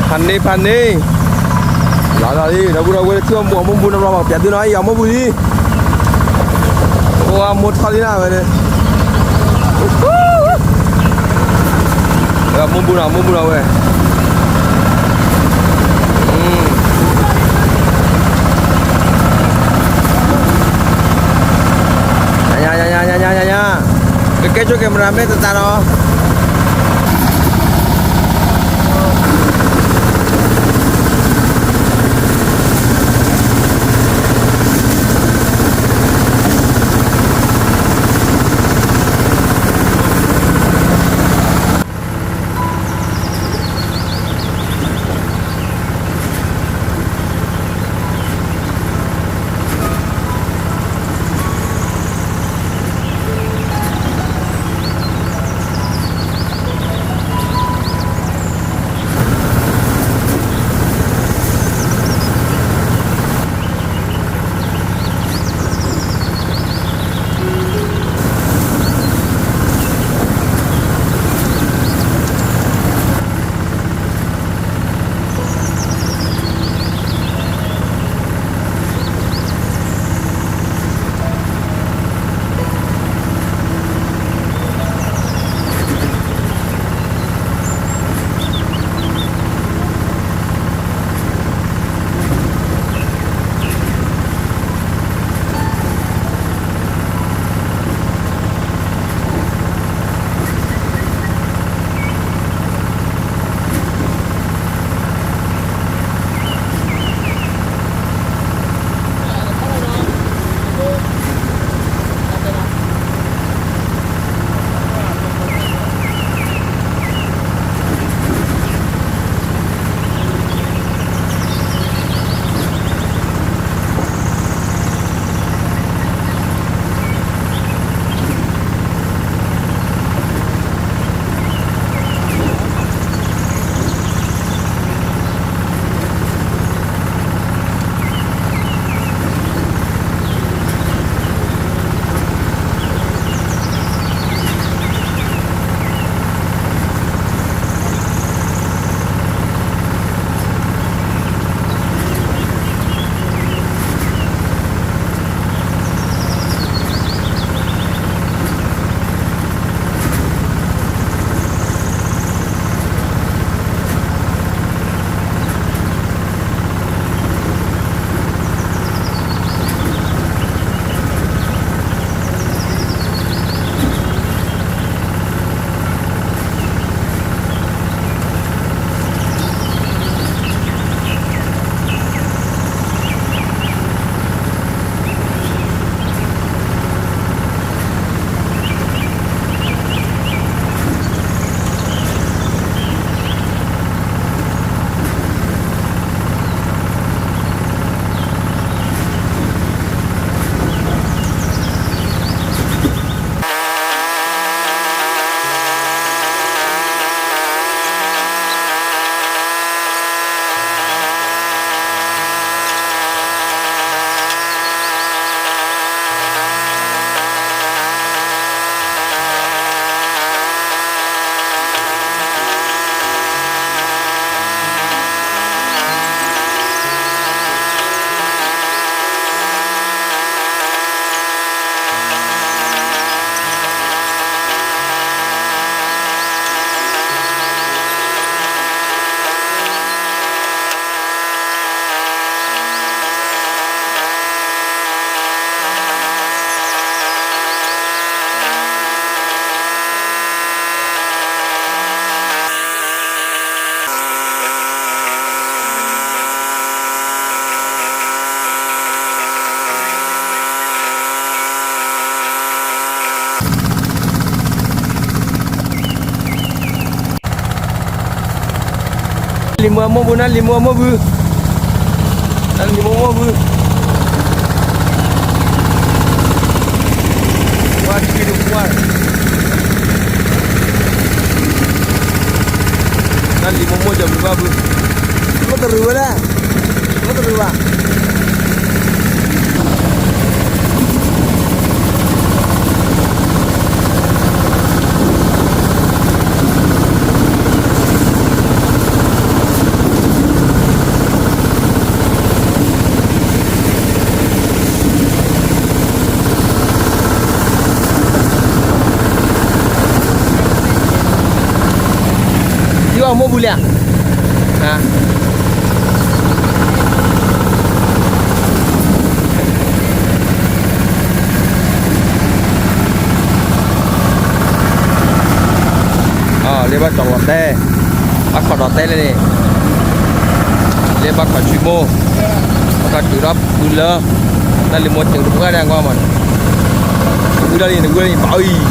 ဖးန့ၣ်ဖးန့ၣ်, လီၤလီၤလံ ဒီပုၢ်ဒီဝဲၢ် ထံၣ်အမိၢ်အမိၢ်ဘုနီၤ ဘျီမး ပျးသုနီၤ အံၤအမိၢ်ဘုလံ အိၣ်အမိၢ်ထီၣ်လံနၤဝဲန့ၣ်, မိၢ်ဘုနီၤ မိၢ်ဘုနီၤဝဲ, ညါညါညါညါညါညါ, ကကဲဆိကဲမရၤမ့ၢ်တတၢ်ဒီး လံၤမူအမိၢ်ပူၤ နၢ်လံၤမူအမိၢ်ပူၤ, နၢ်လံၤမူအမိၢ်ပူၤ, ဝါထံတကွၢ်, နၢ်လံၤမူအမိၢ် ယဘုဘၣ်ဘု, လီၤတရူးဝဲလဲၣ်, လီၤတရူးဘၣ်. ယအမိၢ်ပူၤလဲၣ်, လၢဘၣ်ကၠီၤလီၤတဲ, ဘၣ်ခီၣ်ဒီးတဲလဲၣ်န့ၣ်, လၢဘၣ်ခီၣ်ဆူမိၢ်, ဘၣ်ခီၣ်တုၤဒီးပူၤလၢ, နၢ်လံၤမူစၢၤတပှၢ်ဒၣ်ကွၢ်မး, ဝံၤဒီးလံ နဝံၤလံ ဘၣ်အံၤ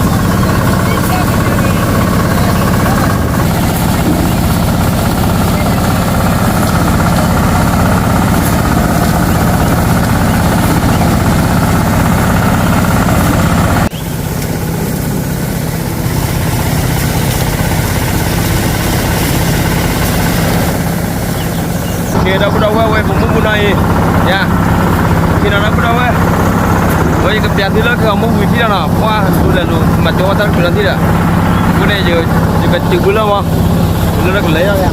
ကဲ ဒီပုၢ်ဒီဝဲၢ် ဝဲပမူပူၤနီၤအံၤ, ယၤ, ကဲနီၤ ဒီပုၢ်ဒီဝဲၢ်, ဝဲယကပျးသုလၢကီၢ်မိၢ်ဝံၤထံၣ်ဒီးနီၤ, ပှၤဒိးလဲၤလိာ် မၤကၠီဝဲတၢ်တချုးလီၤထံၣ်ဒီး, အဃိန့ၣ် ယကတုၤဘုလၢမီၤ, လၢကလဲၤယၤ,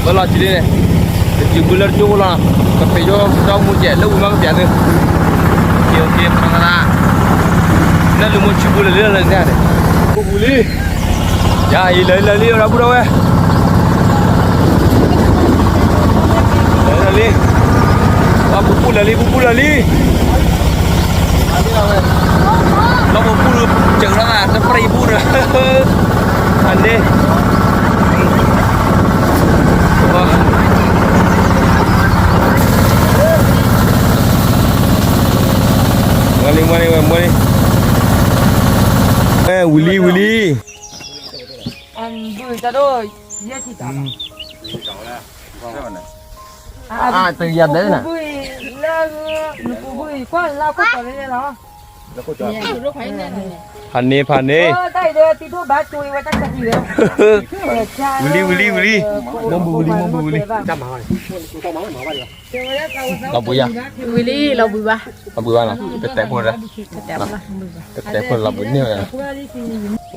ဝဲလီၤဆံးလံန့ၣ်, ကတုၤဘုလၢတကၠိဖိလီၤနီၤ, ကပ့ၤကၠီဒီမူကဲး လၢဝံၤမးကပျးသု, ကဲ ကဲ ပှၤသရၣ်, နၢ်လံၤမူဆံပူၤလၢာ်လံလၢာ်န့ၣ်, ပူၤပူၤလံ ယၤအံၤ လၢာ်လံ ဒီပုၢ်ဒီဝဲၢ်, လၢာ်လံ, ပူၤပူၤလၢာ်လံ ပူၤပူၤလၢာ်လံ, လီၤပူၤပူၤလၢာ် စၢၤလီၤသး တပြံပူၤဒီး, အန့ၣ် ဝံၤလံ ဝံၤလံ, ဝံၤလံ, တကယၤဒဲးနၤ, ဖးန့ၢ် ဖးန့ၢ်, ဝံၤလံ ဝံၤလံ ဝံၤလံ, မိၢ်ဘုဝံၤလံ မိၢ်ဘုဝံၤလံ, လီၤဘှံးယၤ, ဝံၤလံ လီၤဘှံးဘၣ်, လီၤဘှံးဘၣ်နီၤ, ပတဲဖိဒီး, ပတဲဖိလီၤဘှံးန့ၢ်ဝဲ,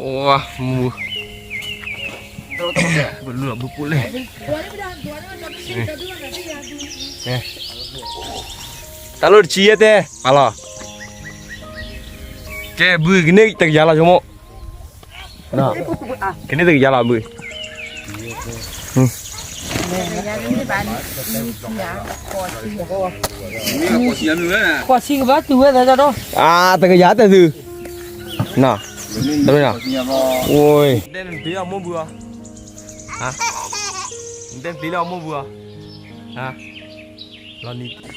ဝါမူ ဘုလူလီၤဘုပူၤလဲၣ်, တၢ်လိၣ်တဆံယဲၢ်တဲ, အလီၤ, ကဲ ဘုကန့ၢ်တကယၤလီၤ ဆိကမိၣ်, ကန့ၢ်တကယၤလီၤဘု, ဃိးဆံကဘၣ်တုၤဝဲဒၣ်ဒီး, အါ တကယၤတဲသု, န, တမ့ၢ်, အိၣ်, တဲနတ့လီၤမိၢ်ဘုဧါ, နတဲနတ့လီၤမိၢ်ဘုဧါ,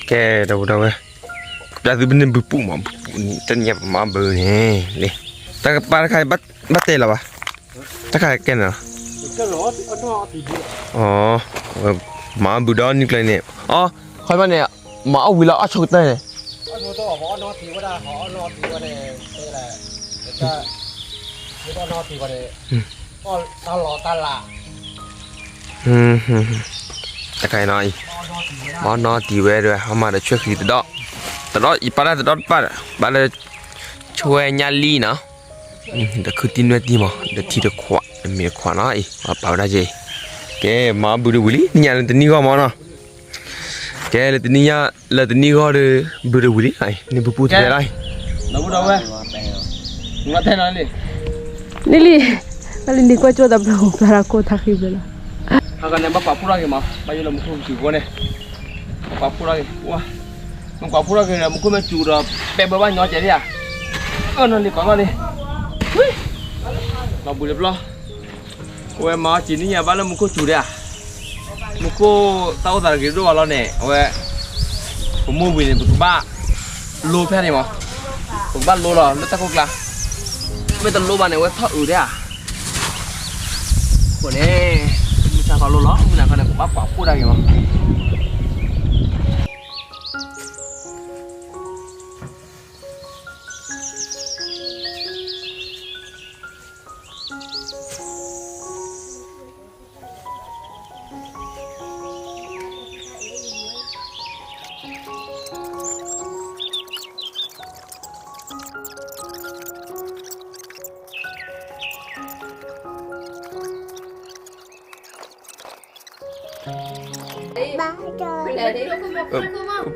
ကဲ ဒီပုၢ်ဒီဝဲၢ်, ကပျးသုပန့ၢ်ဘုပူၤမး, ဘုပူၤန့ၣ် တနံၤညါပမၤဘုန့ၣ်, လံ, တၢ်ကပၤတခါ ဘၣ်တဲလီၤဘၣ်, တၢ်ခါကဲန့ၣ်လီၤ, အ, မၤအီၣ်ဘုဒီးနံၤကျဲန့ၣ်, အ, ခီဘၣ်န့ၣ်, မၤအီၣ်ဝံၤလီၤအီၣ်ဆိကတၢၢ်န့ၣ်, တခါအံၤနီၤအံၤ, မၤအီၣ်နီတံၤဝဲဒၣ် ဟီမၤဒီးဆွဲဃံတဒီး, တဒီးအံၤပာ်လၢတဒီးတပာ်ဒီး ဘၣ်လၢ ဆွဲညါလံနီၤ, ဒီးခုတံၢ်နွဲၣ်တံၢ်မး ဒီးထံတခွး ဒီးမ့ၤတခွးနီၤအံၤ ပာ်ဝဲဒၣ်က့ၤ, ကဲ မၤအီၣ်ဘုဒီးဝံၤလံ နံၤညါလၢတနံၣ်ဂီၢ်မးနီၤ, ကဲ လၢတနံၣ်ညါ လၢတနံၣ်ဂီၢ်ဒီး ဘုဒီးဝံၤလံ, န့ၣ်ဘုပူၤတဖဲလီၤ, နတဲနီၤလံ နလံၤ, နလံၤန့ၣ်ကွၢ်ကၠိတၢ်ဘျုးပျၢ်တၢ်ကိၢ်တၢ်ဃံဘျၢလီၤ, ဟးဂီၤန့ၣ် ဘၣ်ပာ်ဖှိၣ်ထီၣ်က့ၤမး ဘၣ်ယိၣ်လၢမူခိၣ်စူၤဃိန့ၣ်, ပာ်ဖှိၣ်ထီၣ်က့ၤ, မ့ၢ်ပာ်ဖှိၣ်ထီၣ်က့ၤဒီး မူခိၣ်မ့ၢ်စူၤဒီး ပဲဘၢဘၣ်ညီကဲးလံဧါ, အၢၣ်နီၤလံ ကီးနီၤလံ, လီၤဘှံးလၢပျီ အဝဲမၤအီၣ်စံးနံၣ်ညါဘၣ်လၢမူခိၣ်စူၤဒၣ်ဧါ, မူခိၣ်တၢ်အိၣ်သးတဂ့ၤဒိၣ်ဘၣ်လီၤန့ၣ် အဝဲ, ပမိၢ်ဝံၤန့ၣ် ပကဘၣ်လိဖဲန့ၣ်မး, ပကဘၣ်လိလီၤလၢတၢ်ခိၣ်ကျါ, မ့ၢ်တလိဘၣ်န့ၣ် အဝဲထီၣ်အုးဒၣ်ဧါ, အဃိန့ၣ်, နခီလိလီၤ မုၢ်နၤခီန့ၣ် ကဘၣ်ကွၢ်ဖှိၣ်ဒၣ်ဂ့ၤမး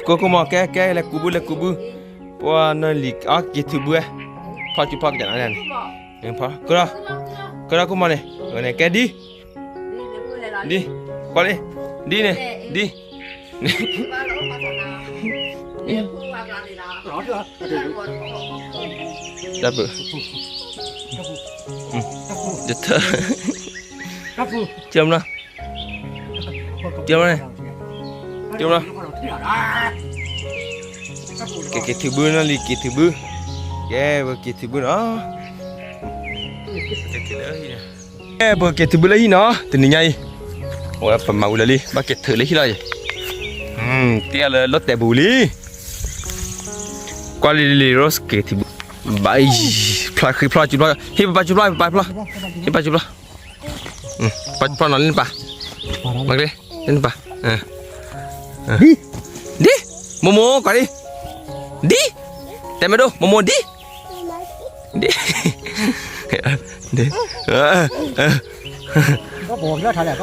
ကိၣ်ကိၣ်မး ကဲ ကဲ လဲၤကူးဘု လဲၤကူးဘု, ပှၤနီၢ်လံၤ အက့ၤထုးဘု, ဖီကၠူဖီကၠူန့ၣ်, ကဒီး, ကဒီးကိၣ်မးန့ၣ်, ကဲဒ်, ဒ်, ကွၢ်လံ, ဒ်န့ၣ်, ဒ်, တၢ်ပၢၢ်, ယထၢၣ်, ကမၤ, ကမၤန့ၣ်, ကမၤ, က့ၤက့ၤထုးဘုနီၢ်လံၤ က့ၤထုးဘု, ကဲ ပက့ၤထုးဘုနီၤ, က့ၤထုးလၢဟံၣ်န့ၣ်, ကဲ ပက့ၤထုးဘုလၢဟံၣ်နီၤ တနံၤညါအံၤ, အဝဲပမၤဝံၤလၢာ်လံ ဘၣ်က့ၤထုးလၢဟံၣ်လီၤအံၤ, တ့ၢ်လၢလီၤတဲာ်ပူၤလံ, ကွၢ်လံလံလံ Rose က့ၤထုးဘု, ဘၣ်အံၤ, ဖျါဃံဖျါကၠူဖျါ, ဟ့ၣ်ပပၢ်ကၠူဖျါ ပပၢ်ဖျါ, ဟ့ၣ်ပၢ်ကၠူဖျါ ပၢ်နီၤလၢနပၢ်, မၤကျဲ, လၢနပၢ်, ဒ်, မိၢ်မိၢ်ကွၢ်ဒ်, ဒ်, တဲမ့ၢ်ဒိၣ် မိၢ်မိၢ်ဒ်, ဒ်, ဒ်, ခိၣ်မး လံၤခိၣ်မး, လံၤခိ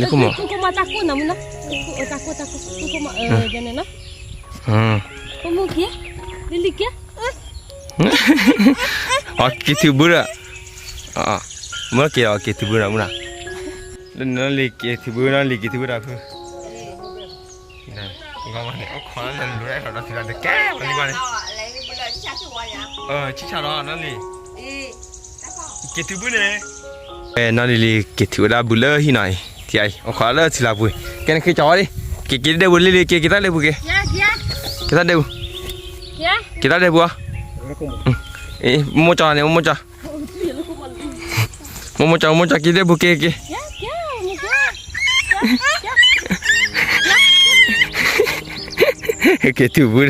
ၣ်မး, တၢ်ကိၣ်နၤမုၢ်နီၤ, တၢ်ကိၣ် တၢ်ကိၣ် ခိၣ်မး, လံၤက့ၤ, အက့ၤထုးဘုဒီး, မ့ၢ်က့ၤအီၤက့ၤထုးဘုနီၤမုၢ်နီၤ, လၢနီၢ်လံၤက့ၤထုးဘု နီၢ်လံၤက့ၤထုးဘုဒီးဖု ဂီၢ်မးန့ၣ် အိၣ်ခိးလၢလူၤဒီးထီၣ်ဒီးထုးလီၤတကဲဝဲလံကွၢ်န့ၣ်, ဆံၣ်ဆၣ်ဒီးနီၢ်လံၤ, က့ၤထုးဘုန့ၣ်, နီၢ်လံၤလံၤက့ၤထုးဝဲဒၣ်ဘုလၢဟံၣ်နီၤအံၤ, ထံအံၤ အိၣ်ခိးလၢထံလၢ်ပူၤ, ကဲနဃ့ကၠီဝဲလံ, က့ၤက့ၤဒဲပူၤလံလံၤ က့ၤက့ၤတၢ်ဒဲပူၤက့ၤ, က့ၤတၢ်ဒဲပူၤ, က့ၤတၢ်ဒဲပူၤအီၤ, မိၢ်မိၢ်ကၠီန့ၣ် မိၢ်မိၢ်ကၠီ မိၢ်မိၢ်ကၠီ မိၢ်မိၢ်ကၠီ က့ၤဒဲပူၤက့ၤက့ၤ, က့ၤထုးဘုဒီး,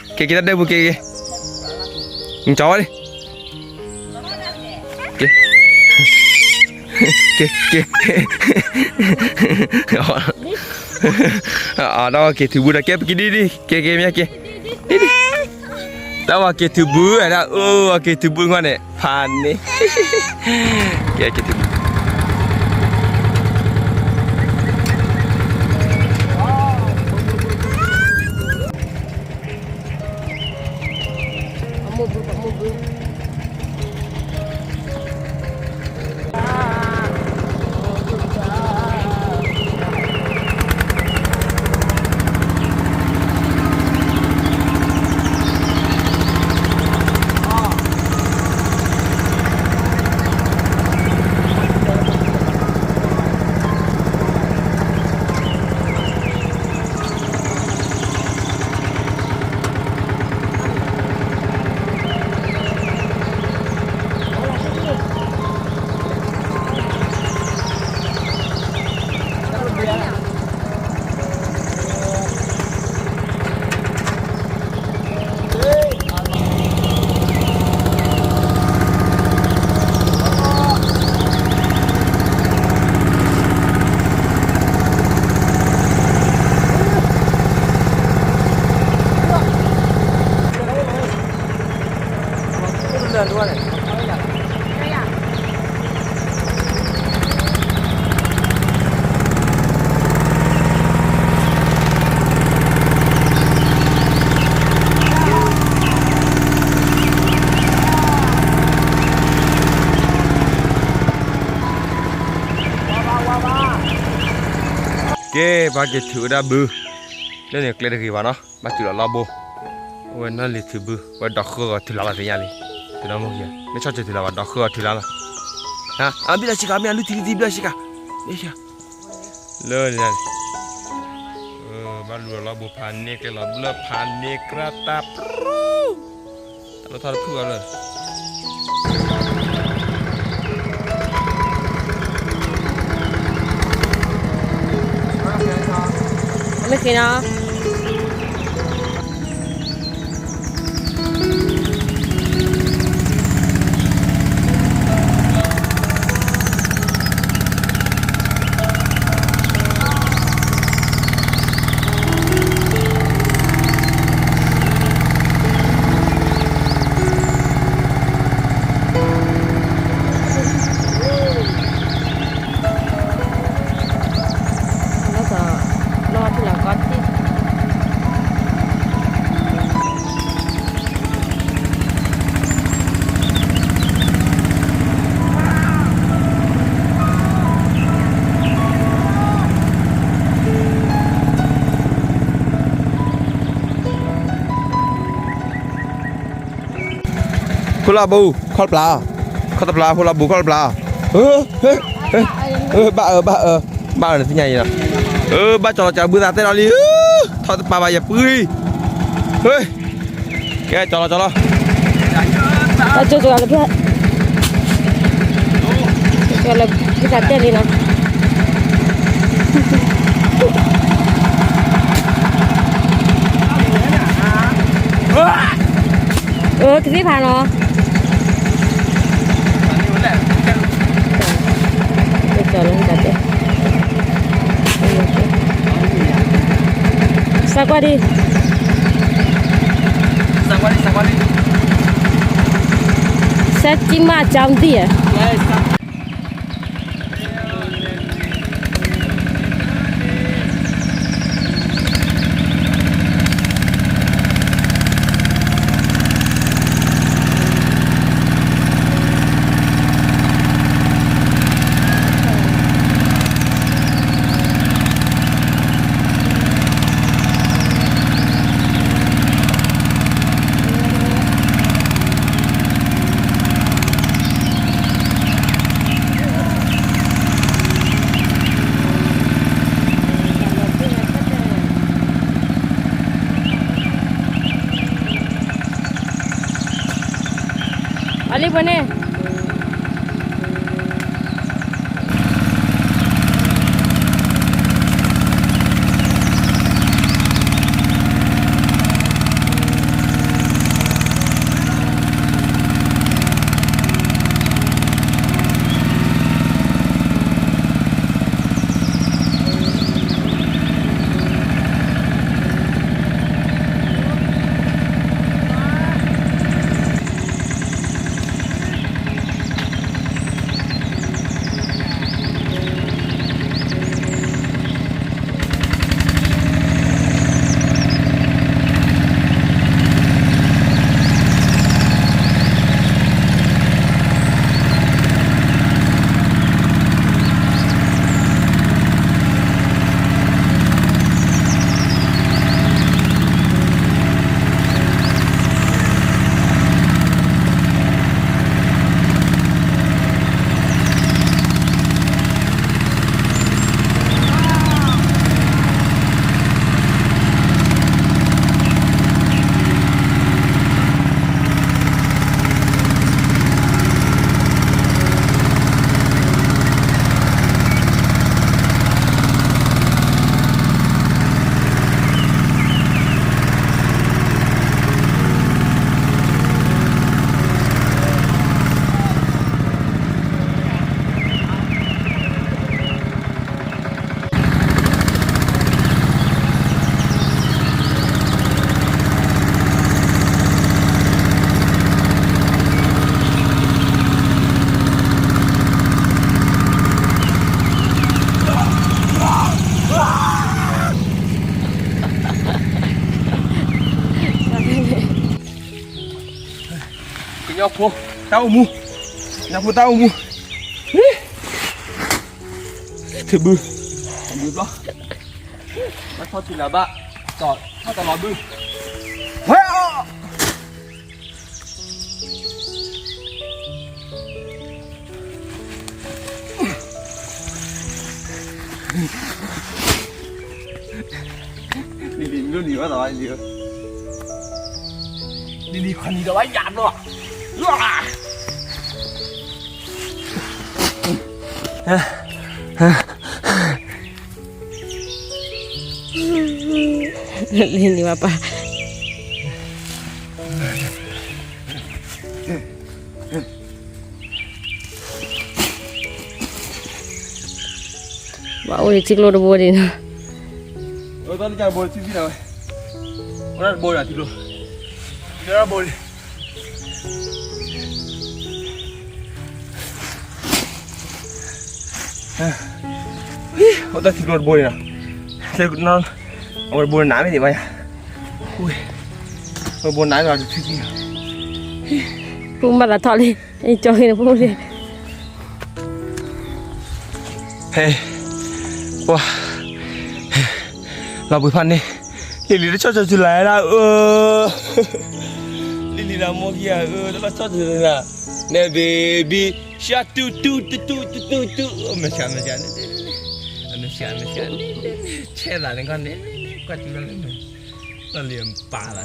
က့ၤက့ၤတၢ်ဒဲပူၤက့ၤက့ၤ, ကၠီဝဲလံ က့ၤ, က့ၤ, က့ၤ, အဒီးက့ၤထုးဘုဒီး ကဲပက့ၤဒ်ဒ် က့ၤက့ၤမ့ၢ်က့ၤ, ဒ်ဒ်, တၢ်ဝဲက့ၤထုးဘုဝဲဒၣ် အိၣ်ဝဲက့ၤထုးဘုကွၢ်န့ၣ် ဖးန့ၣ်, က့ၤက့ၤထုးဘု အမိၢ်ဘု အမိၢ်ဘု ကဲ ပှၤက့ၤထုးဝဲဒၣ်ဘု, လၢန့ၣ်ကျဲတဂ့ၤဘၣ်နီၤ, ဘၣ်တုၤလီၤလီၢ်ဘိ, အဝဲနီၢ်လံၤထုးဘု ဝဲဒီးဃုဂီၤထုးလီၤလီၤသ့ၣ်ညါလံ, တနီၤမုၢ်က့ၤ မ့ၢ်ဆီၣ်ထွဲထုးလီၤဘၣ် ဒီးဃုဂီၤထုးလီၤလီၤ, အဘံၣ်လီၤဆံကၤ မ့ၢ်အလူထံလံထံဘံၣ်လီၤဆံကၤ, လၢန့ၣ်, လူၤလီၤဘိဖးန့ၢ် ကျဲလီၤဘျၢၣ်ဖးန့ၢ် ကြၢးတၢ်ပြူ တၢ်လီၢ်ထီၣ်တဖုအီၤလၢ မ့ၢ်ဃ့နီၤ ဖိလၢဘိ ခီၣ်တပျၢ်, ခီၣ်တပျၢ် ဖိလၢဘိ ခီၣ်တပျၢ်, ဘၣ်အၢ ဘၣ်အၢ ဘၣ်အၢ နသ့ၣ်ညါအံၤလီၤ, ဘၣ်ကၠီလီၤကၠီ ဘုသးတဲလီၤလံ, ထီၣ်တပျၢ်ဘၣ်ယပှံၤ, ကဲ ကၠီလီၤ ကၠီလီၤ, ကၠီလီၤ ဘုသးတဲလံနီၤ အၢ ကသ့ၣ်ဖးနီၤ ကၠီလီၤ ဘုသးတဲ စးကွၢ်ဒံး စဲကံမၢ်ကၠီမသံၣ်ဧါ အလံပှဲၤန့ၣ် ကညီဖိတၢ်အိၣ်မူ, ကညီဖိတၢ်အိၣ်မူ, ထံဘု, ထံဘုဘျီ, ဘၣ်ထီၣ်ထံလၢဘၣ်, ထီၣ်တလီၤဘု, ဝဲအီၣ် က လံၤဘၣ်သးဘၣ်လံၤဧၢ, လံၤလံၤခီနံၤဒီးဘၣ်ယၤဘျီ, လံၤန့ၣ်ဘၣ်ပၢ် ဘၣ်အိၣ်ဒံးထံကျိတဘိဒံးနီၤ, အိၣ်တၢ်တဘိထံကျိ, အိၣ်တၢ်တဘိဒံးထံကျိ, အိၣ်တၢ်တဘိဒံး အိၣ်တၢ်ထံကျိတဘိန့ၣ်လီၤ, အဝဲတဘိနးမ့ၢ်န့ၣ်ဘၣ်ယၤ, အဝဲတဘိနးမ့ၢ်လီၤတထံၣ်, ပူမၤသးထီၣ်လံ, ကၠီဂ့ၤန့ၣ်ပူလံ, ဟဲ, ပှၤ, လီၤဘှံးဖးန့ၣ်, လံၤလံၤတဆီၣ်ဆီၣ်ဆူလၢဒၣ်အၢ လံၤလံၤဒီးမိၢ်ခံဂၤအၢ တလီၤဆီၣ်တလၢ, နဲ baby shark တူတူတူတူတူတူတူ, မဲာ်ဆှးမဲာ်ဆှးန့ၣ်, မဲာ်ဆှးမဲာ်ဆှးန့ၣ်, ဆဲးသးန့ၣ်ကီၢ်န့ၣ်, ကွၢ်တူလီၤလၢမဲာ်, လီၤလံၤပာ်လီၤ,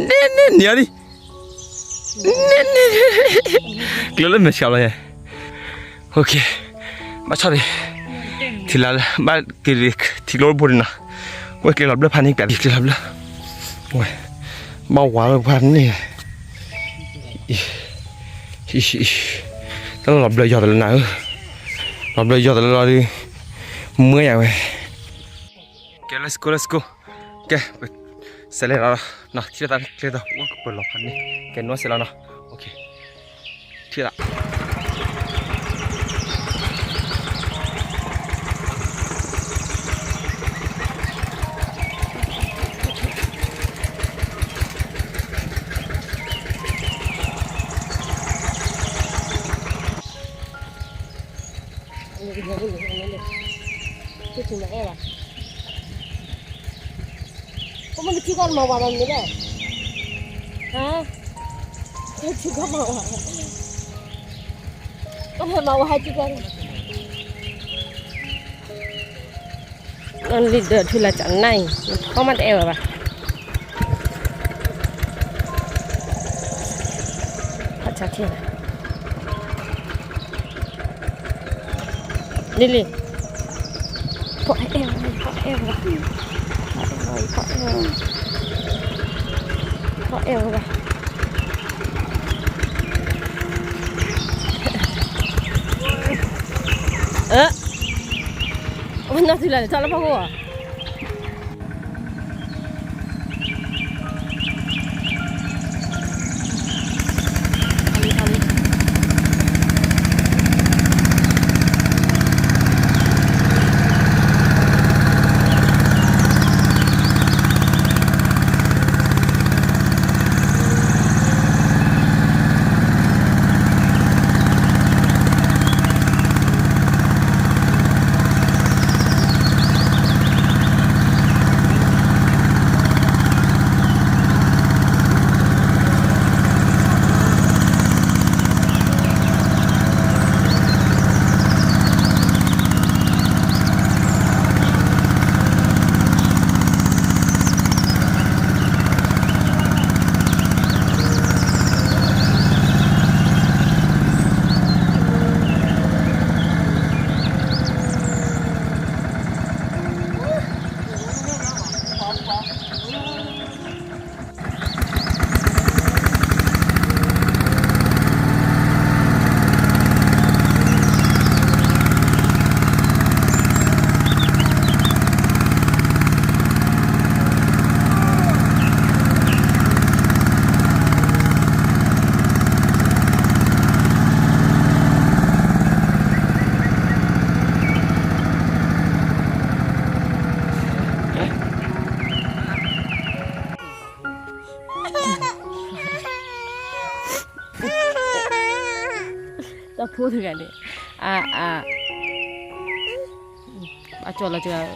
န့ၣ်န့ၣ်န့ၣ်အီၤဒံး, န့ၣ်န့ၣ်, ကျၢၤလၢမဲာ်ဆှးလီၤယဲ ဘၣ်ဆီၣ်ဒံး, ထံလၢ်လၢ ဘၣ်က့ၤထံကျိတဘိန့ၣ်နီၤ, ဝဲကျဲလီၤဘျၢၣ်ဖးန့ၣ် ပျးဒံးကျဲလီၤဘျၢၣ်, ဝဲ, ဘၣ်ဝးလၢပှၤန့ၣ်, တၢ်လီၤဘျၢၣ်ယီၤတလၢနၤဧၢ, လီၤဘျၢၣ်ယီၤတလၢလီၤဒုး, မွဲယၤဝဲ ကဲ let's go let's go, ကဲ, ပစဲးလဲၤလီၤ, ထံၣ်လၢတၢ်ကျဲဒီး အိၣ်ကပၢၤလီၤဖးန့ၣ်, ကဲနီၢ်စဲးလီၤနီၤ, ထံၣ်လၢ လံၤဒီးထူလၢကၠီနၢ်အံၤ နဖီမးတအဲၣ်ဝဲဘၣ်. ဖီၣ်ဆါထံၣ်ဘၣ်. လံၤလံၤ, ဖီၣ်အဲၣ်ဝဲ, ဖီၣ်အဲၣ်ဝဲဘၣ်, ဖီၣ်အဲၣ်ဝဲ, ဖီၣ်အဲၣ်ဝဲ, ဖီၣ်အဲၣ်ဝဲဘၣ်. အၢ, အဝဲနီၢ်ထူလၢန့ၣ် ထီၣ်လၢဖီခိၣ်ဧါ. တၢ်ဖိတဂၤန့ၣ်, အါ, အါ, အကၠီလီၤကၠီ, တၢ်,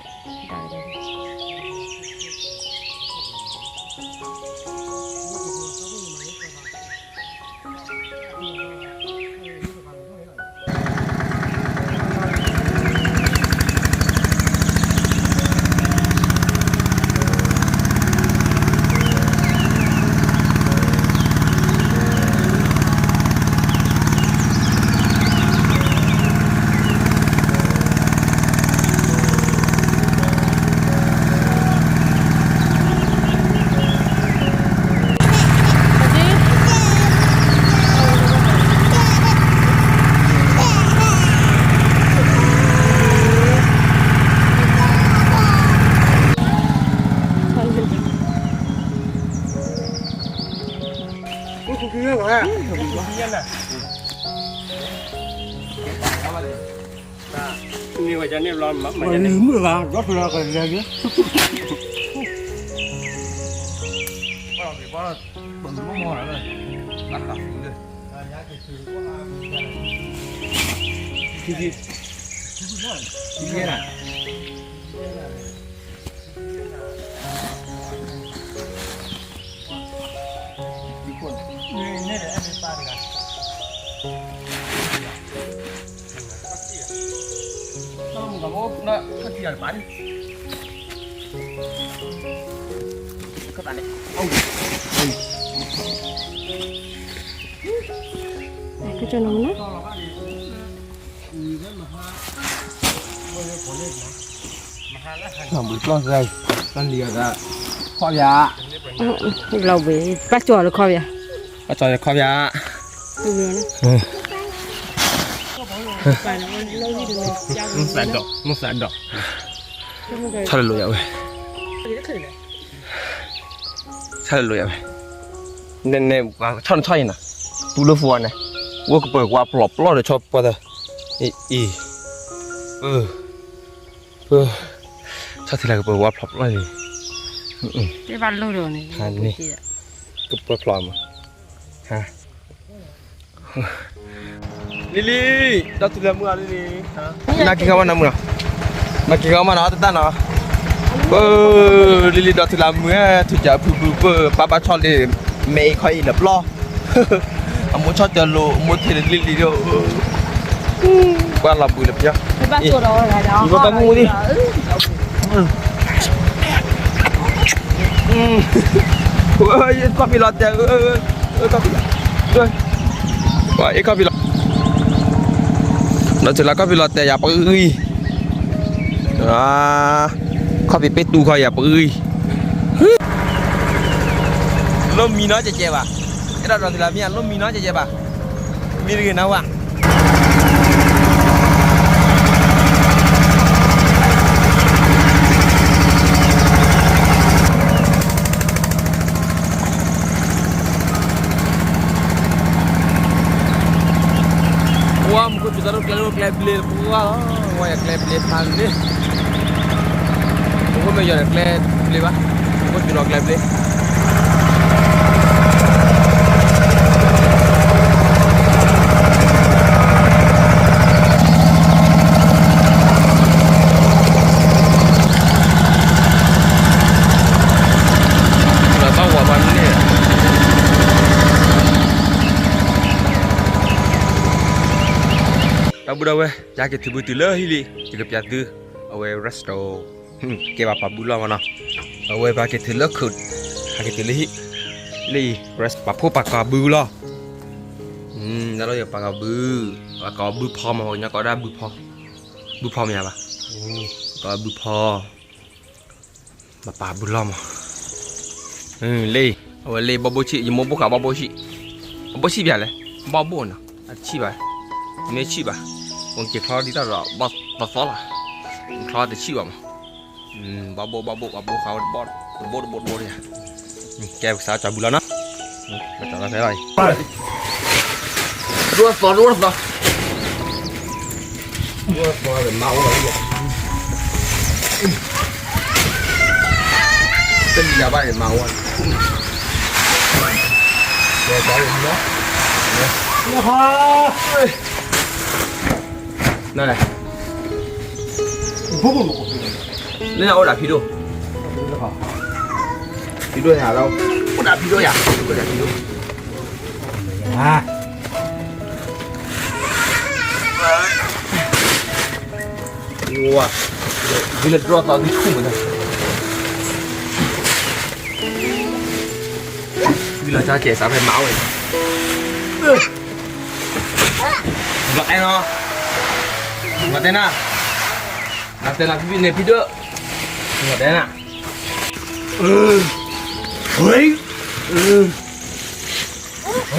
မ့ၢ်ဝဲန့ၣ်ဘျီ မ့ၢ်ဝဲန့ၣ် ကနၣ် ဘုပျီၢ်သၢ တၢ်လံၤအသး ခီၣ်ယၤ ဘျီဝဲ ဘၣ်ကၠီလၢခီၣ်ယၤ ဘၣ်ကၠီလၢခီၣ်ယၤ မုၢ်သးဒီး မုၢ်သးဒီး ဆီၣ်လၢလိာ်ယၤဝဲ ဆီၣ်လၢလိာ်ယၤဝဲ နဲနဲ ဆီၣ်နဆီၣ်အံၤနီၤ တူၢ်လၢဖိအီၤန့ၣ် ဝဲကပၢၤကွၢ်ဖျိးဖျိးဒီးဆီပှၤသၢ အံၤ အံၤ ပ ပ ဆီၣ်ထံလၢကပၢၤကွၢ်ဖျိးဖျိးန့ၣ် တဘၣ်လိၣ်ဒီးန့ၣ် ဟါန့ၣ် ကပၢၤဖျိးမး ဟါ လံလံ ဒီထူလၢမုၢ်အီၤလံလံ နက့ၤခီမးနီၤမုၢ်နီၤ နက့ၤခီမးနီၤ တတၢ်နီၤ လံလံ ဒီထူလၢမုၢ် ထူကၠးဖုဖုဖု ပၢ်ဘၣ်ဆီၣ်လံ မဲအံၤခီအံၤလၢပျီၢ် အမိၢ်ဆီၣ်တၢၤလိာ် အမိၢ်ထံၣ်လံလံဒီး ပှၤလီၤဘှံးလၢပျီၢ် ဘၣ်မူဒံး ခီၣ်ဖံးလီၤတဲာ် ခီၣ်ဖံးလီၤ အ့ၣ်ခီၣ်ဖံးလီၤ ဒီးတုၤလၢခီၣ်ဖံးလီၤတဲာ်ယၤပဂံၢ် ခီၣ်ဖံးပ့ၢ်တူၢ်ခီယၤပဂံၢ် လိၣ်မံနီၤကဲကဲဘၣ် အဲၣ်ဒိးဒီးတုၤလၢမံၤ လိၣ်မံနီၤကဲကဲဘၣ် မံတဂ့ၤနၤဝဲ ဝါ မူခိၣ်စူၤတၢ်ရိၣ်ကျဲ ရိၣ်ကျဲဘျ့ပှၤလီၤ ဝါယၤကျဲဘျ့ဖးန့ၣ် မူခိၣ်မ့ၢ်ယီၤန့ၣ်ကျဲဘျ့ဘၣ် မူခိၣ်စူၤလီၤကျဲဘျ့ လီၤတၢ်ဝီၤဖးန့ၣ် ဒီပုၢ်ဒီဝဲၢ် ယဟဲက့ၤတုၤဘုတုၤလၢဟံၣ်လံ ယကပျးသု အဝဲ restaurant ကဲဘၣ်ပာ်ဘုလီၤမးနီၤ အဝဲပဟဲက့ၤတုၤလၢခုး ဟဲက့ၤတုၤလၢဟံၣ် လၢအံၤ rest ပာ်ဖှိၣ်ပာ်ကီၤဘုလီၤ တၢ်လီၢ်ယပာ်ကီၤဘု ပာ်ကီၤဘုဖီမး ပှၤကညီကိးဒၣ်ဘုဖီ ဘုဖီမ့ၢ်ဧါဘၣ် ကီၤဘုဖီ ပာ်ပာ်ဘုလီၤမး လၢအံၤ အဝဲလၢဘီဘိဆံး ယမိၢ်ဘိၣ်ဃာ်ဘီဘိဆံး ဘီဘိဆံးပျးလဲၣ် ဘီဘိၣ်နီၤ အဆံးဘၣ် မ့ၢ်ဆံးဘၣ် ပက့ၤချီဒ်တၢ်ဒီး ဘီသီသီလီၤ ချီတဆံးဘၣ်မး ဘီဘိၣ် ဘီဘိၣ် ဘီဘိၣ်ဃာ်ဝဲတဘီ တဘိတဘိတဘိတယၤ ကဲပကစးကီၤဘုလီၤနီၤ ကစးလီၤဖဲလီၤအံၤ ဒိၣ်သီ ဒိၣ်သီ ဒိၣ်သီဒီးမၤဝဲလီၤ တလံၤယၤဘၣ်ဒီးမၤဝဲ ကဲကီၤဘုလီၤ နလဲၣ် လၢနအိၣ်ဒၣ်ဖံဒိၣ် ဖံဒိၣ်ဟဲလီၤ အိၣ်ဒၣ်ဖံဒိၣ်ယၤ အိၣ်ဒၣ်ဖံဒိၣ် ဝါ ဒ်လဲၣ်ဒြီသီဒ်ဆူၣ်မး ဒ်လဲၣ်ကၠီကဲးစးဖဲမၤဝဲ ဘျီတဲနီၤ ဘျီတဲနၤ ဘျီတဲနၤဖံဖံန့ၣ်ဖံဒိၣ် ဘျီတဲနၤ ဟဲ ဟဲ မၤဘှ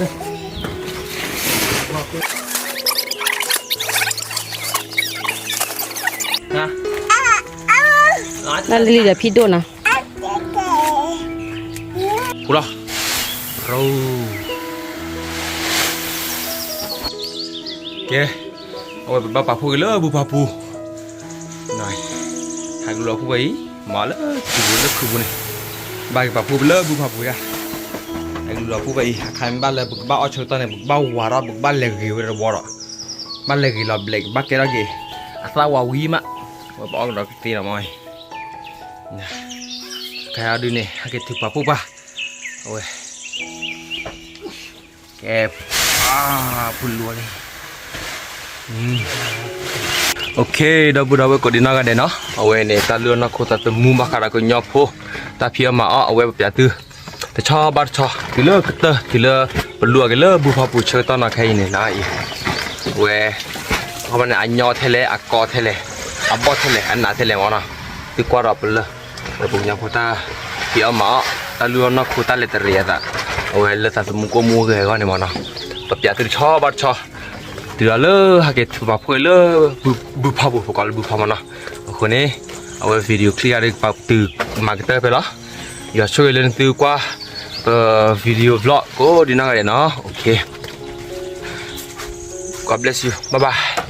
ံး နလံဒီးဖံဒိၣ်နၤ, ဖူလီၤ, ကဲ, အဝဲပဘၣ်ပာ်ဖှိၣ်က့ၤလၢဘုဖးပူၤ, ဟဲကလူၤလီၤဖှိၣ်ဝဲအံၤ, မၤလၢထံပူၤလၢခုးပူၤန့ၣ်, ဘၣ်က့ၤပာ်ဖှိၣ်ပလၢဘုဖးပူၤယါ, ဟဲကလူၤလီၤဖှိၣ်ဝဲအံၤ အခါမ့ၢ်ဘၣ်လၢပကဘၣ်အီၣ်ဆၢကတီၢ်န့ၣ် ပကဘၣ်ဝၤထီၣ် ပကဘၣ်လဲၤဂ့ၤဝဲတဘီဒီး, ဘၣ်လဲၤဂ့ၤလီၤဘျဲး ကဘၣ်ကဲထီၣ်က့ၤ, အသၣ်ဝးဝံၤမး, ဝဲပအီၣ်ကဒီးကသ့လီၤမး, ခါဒုးန့ၣ် ဟဲက့ၤထုးပာ်ဖှိၣ်ပှၢ်, အဝဲ, ကဲ, ပလူၤလံ OK ဒီပုၢ်ဒီဝဲၢ်ကိးဒံးနီၢ်ဂၤဒဲးနီၤ, အဝဲန့ၣ် တၢ်လုၢ်အီၣ်နီၢ်ခိတၢ်သမူဘၣ်ဃးဒီးကညီဖိ, တၢ်ဖံးအီၣ်မၤအီၣ် အဝဲပပျးသု တဆီဘၣ်တဆီ တုၤလၢကတၢၢ် တုၤလၢပလူၤအီၣ်က့ၤလၢဘုဖးပူၤဆၢကတီၢ်နီၤခဲအံၤန့ၣ်နီၤအံၤ, အဝဲ, အဃိန့ၣ် အညီထဲလဲၣ် အကီထဲလဲၣ်, အဘီၣ်ထဲလဲၣ် အနးထဲလဲၣ်မးနီၤ, သုကွၢ်ဒီးပလၢ, ပကညီဖိတၢ်ဖံးအီၣ်မၤအီၣ် တၢ်လုၢ်အီၣ်နီၢ်ခိတၢ်လဲၤတရံးအသး, အဝဲလၢသးသမူကိၣ်မူဂဲၤအဂီၢ်န့ၣ်မးနီၤ, ပပျးသုတဆီဘၣ်တဆီ တုၤလၢဟဲက့ၤထုးပာ်ဖှိၣ်လၢ, ဘုဖးပူၤ ပကိးလၢဘုဖးမးနီၤ, အဃိန့ၣ်, အဝဲ video clip ဂၤဒ်ကပာ်တုၤမၤကတၢၢ်ဖဲလီၤ, ယွၤဆိၣ်ဂ့ၤလၢနသုကွၢ်, ပ, video vlog ကိးဒံးနီၢ်ဂၤဒဲးနီၤ, OK, God bless you, bye bye.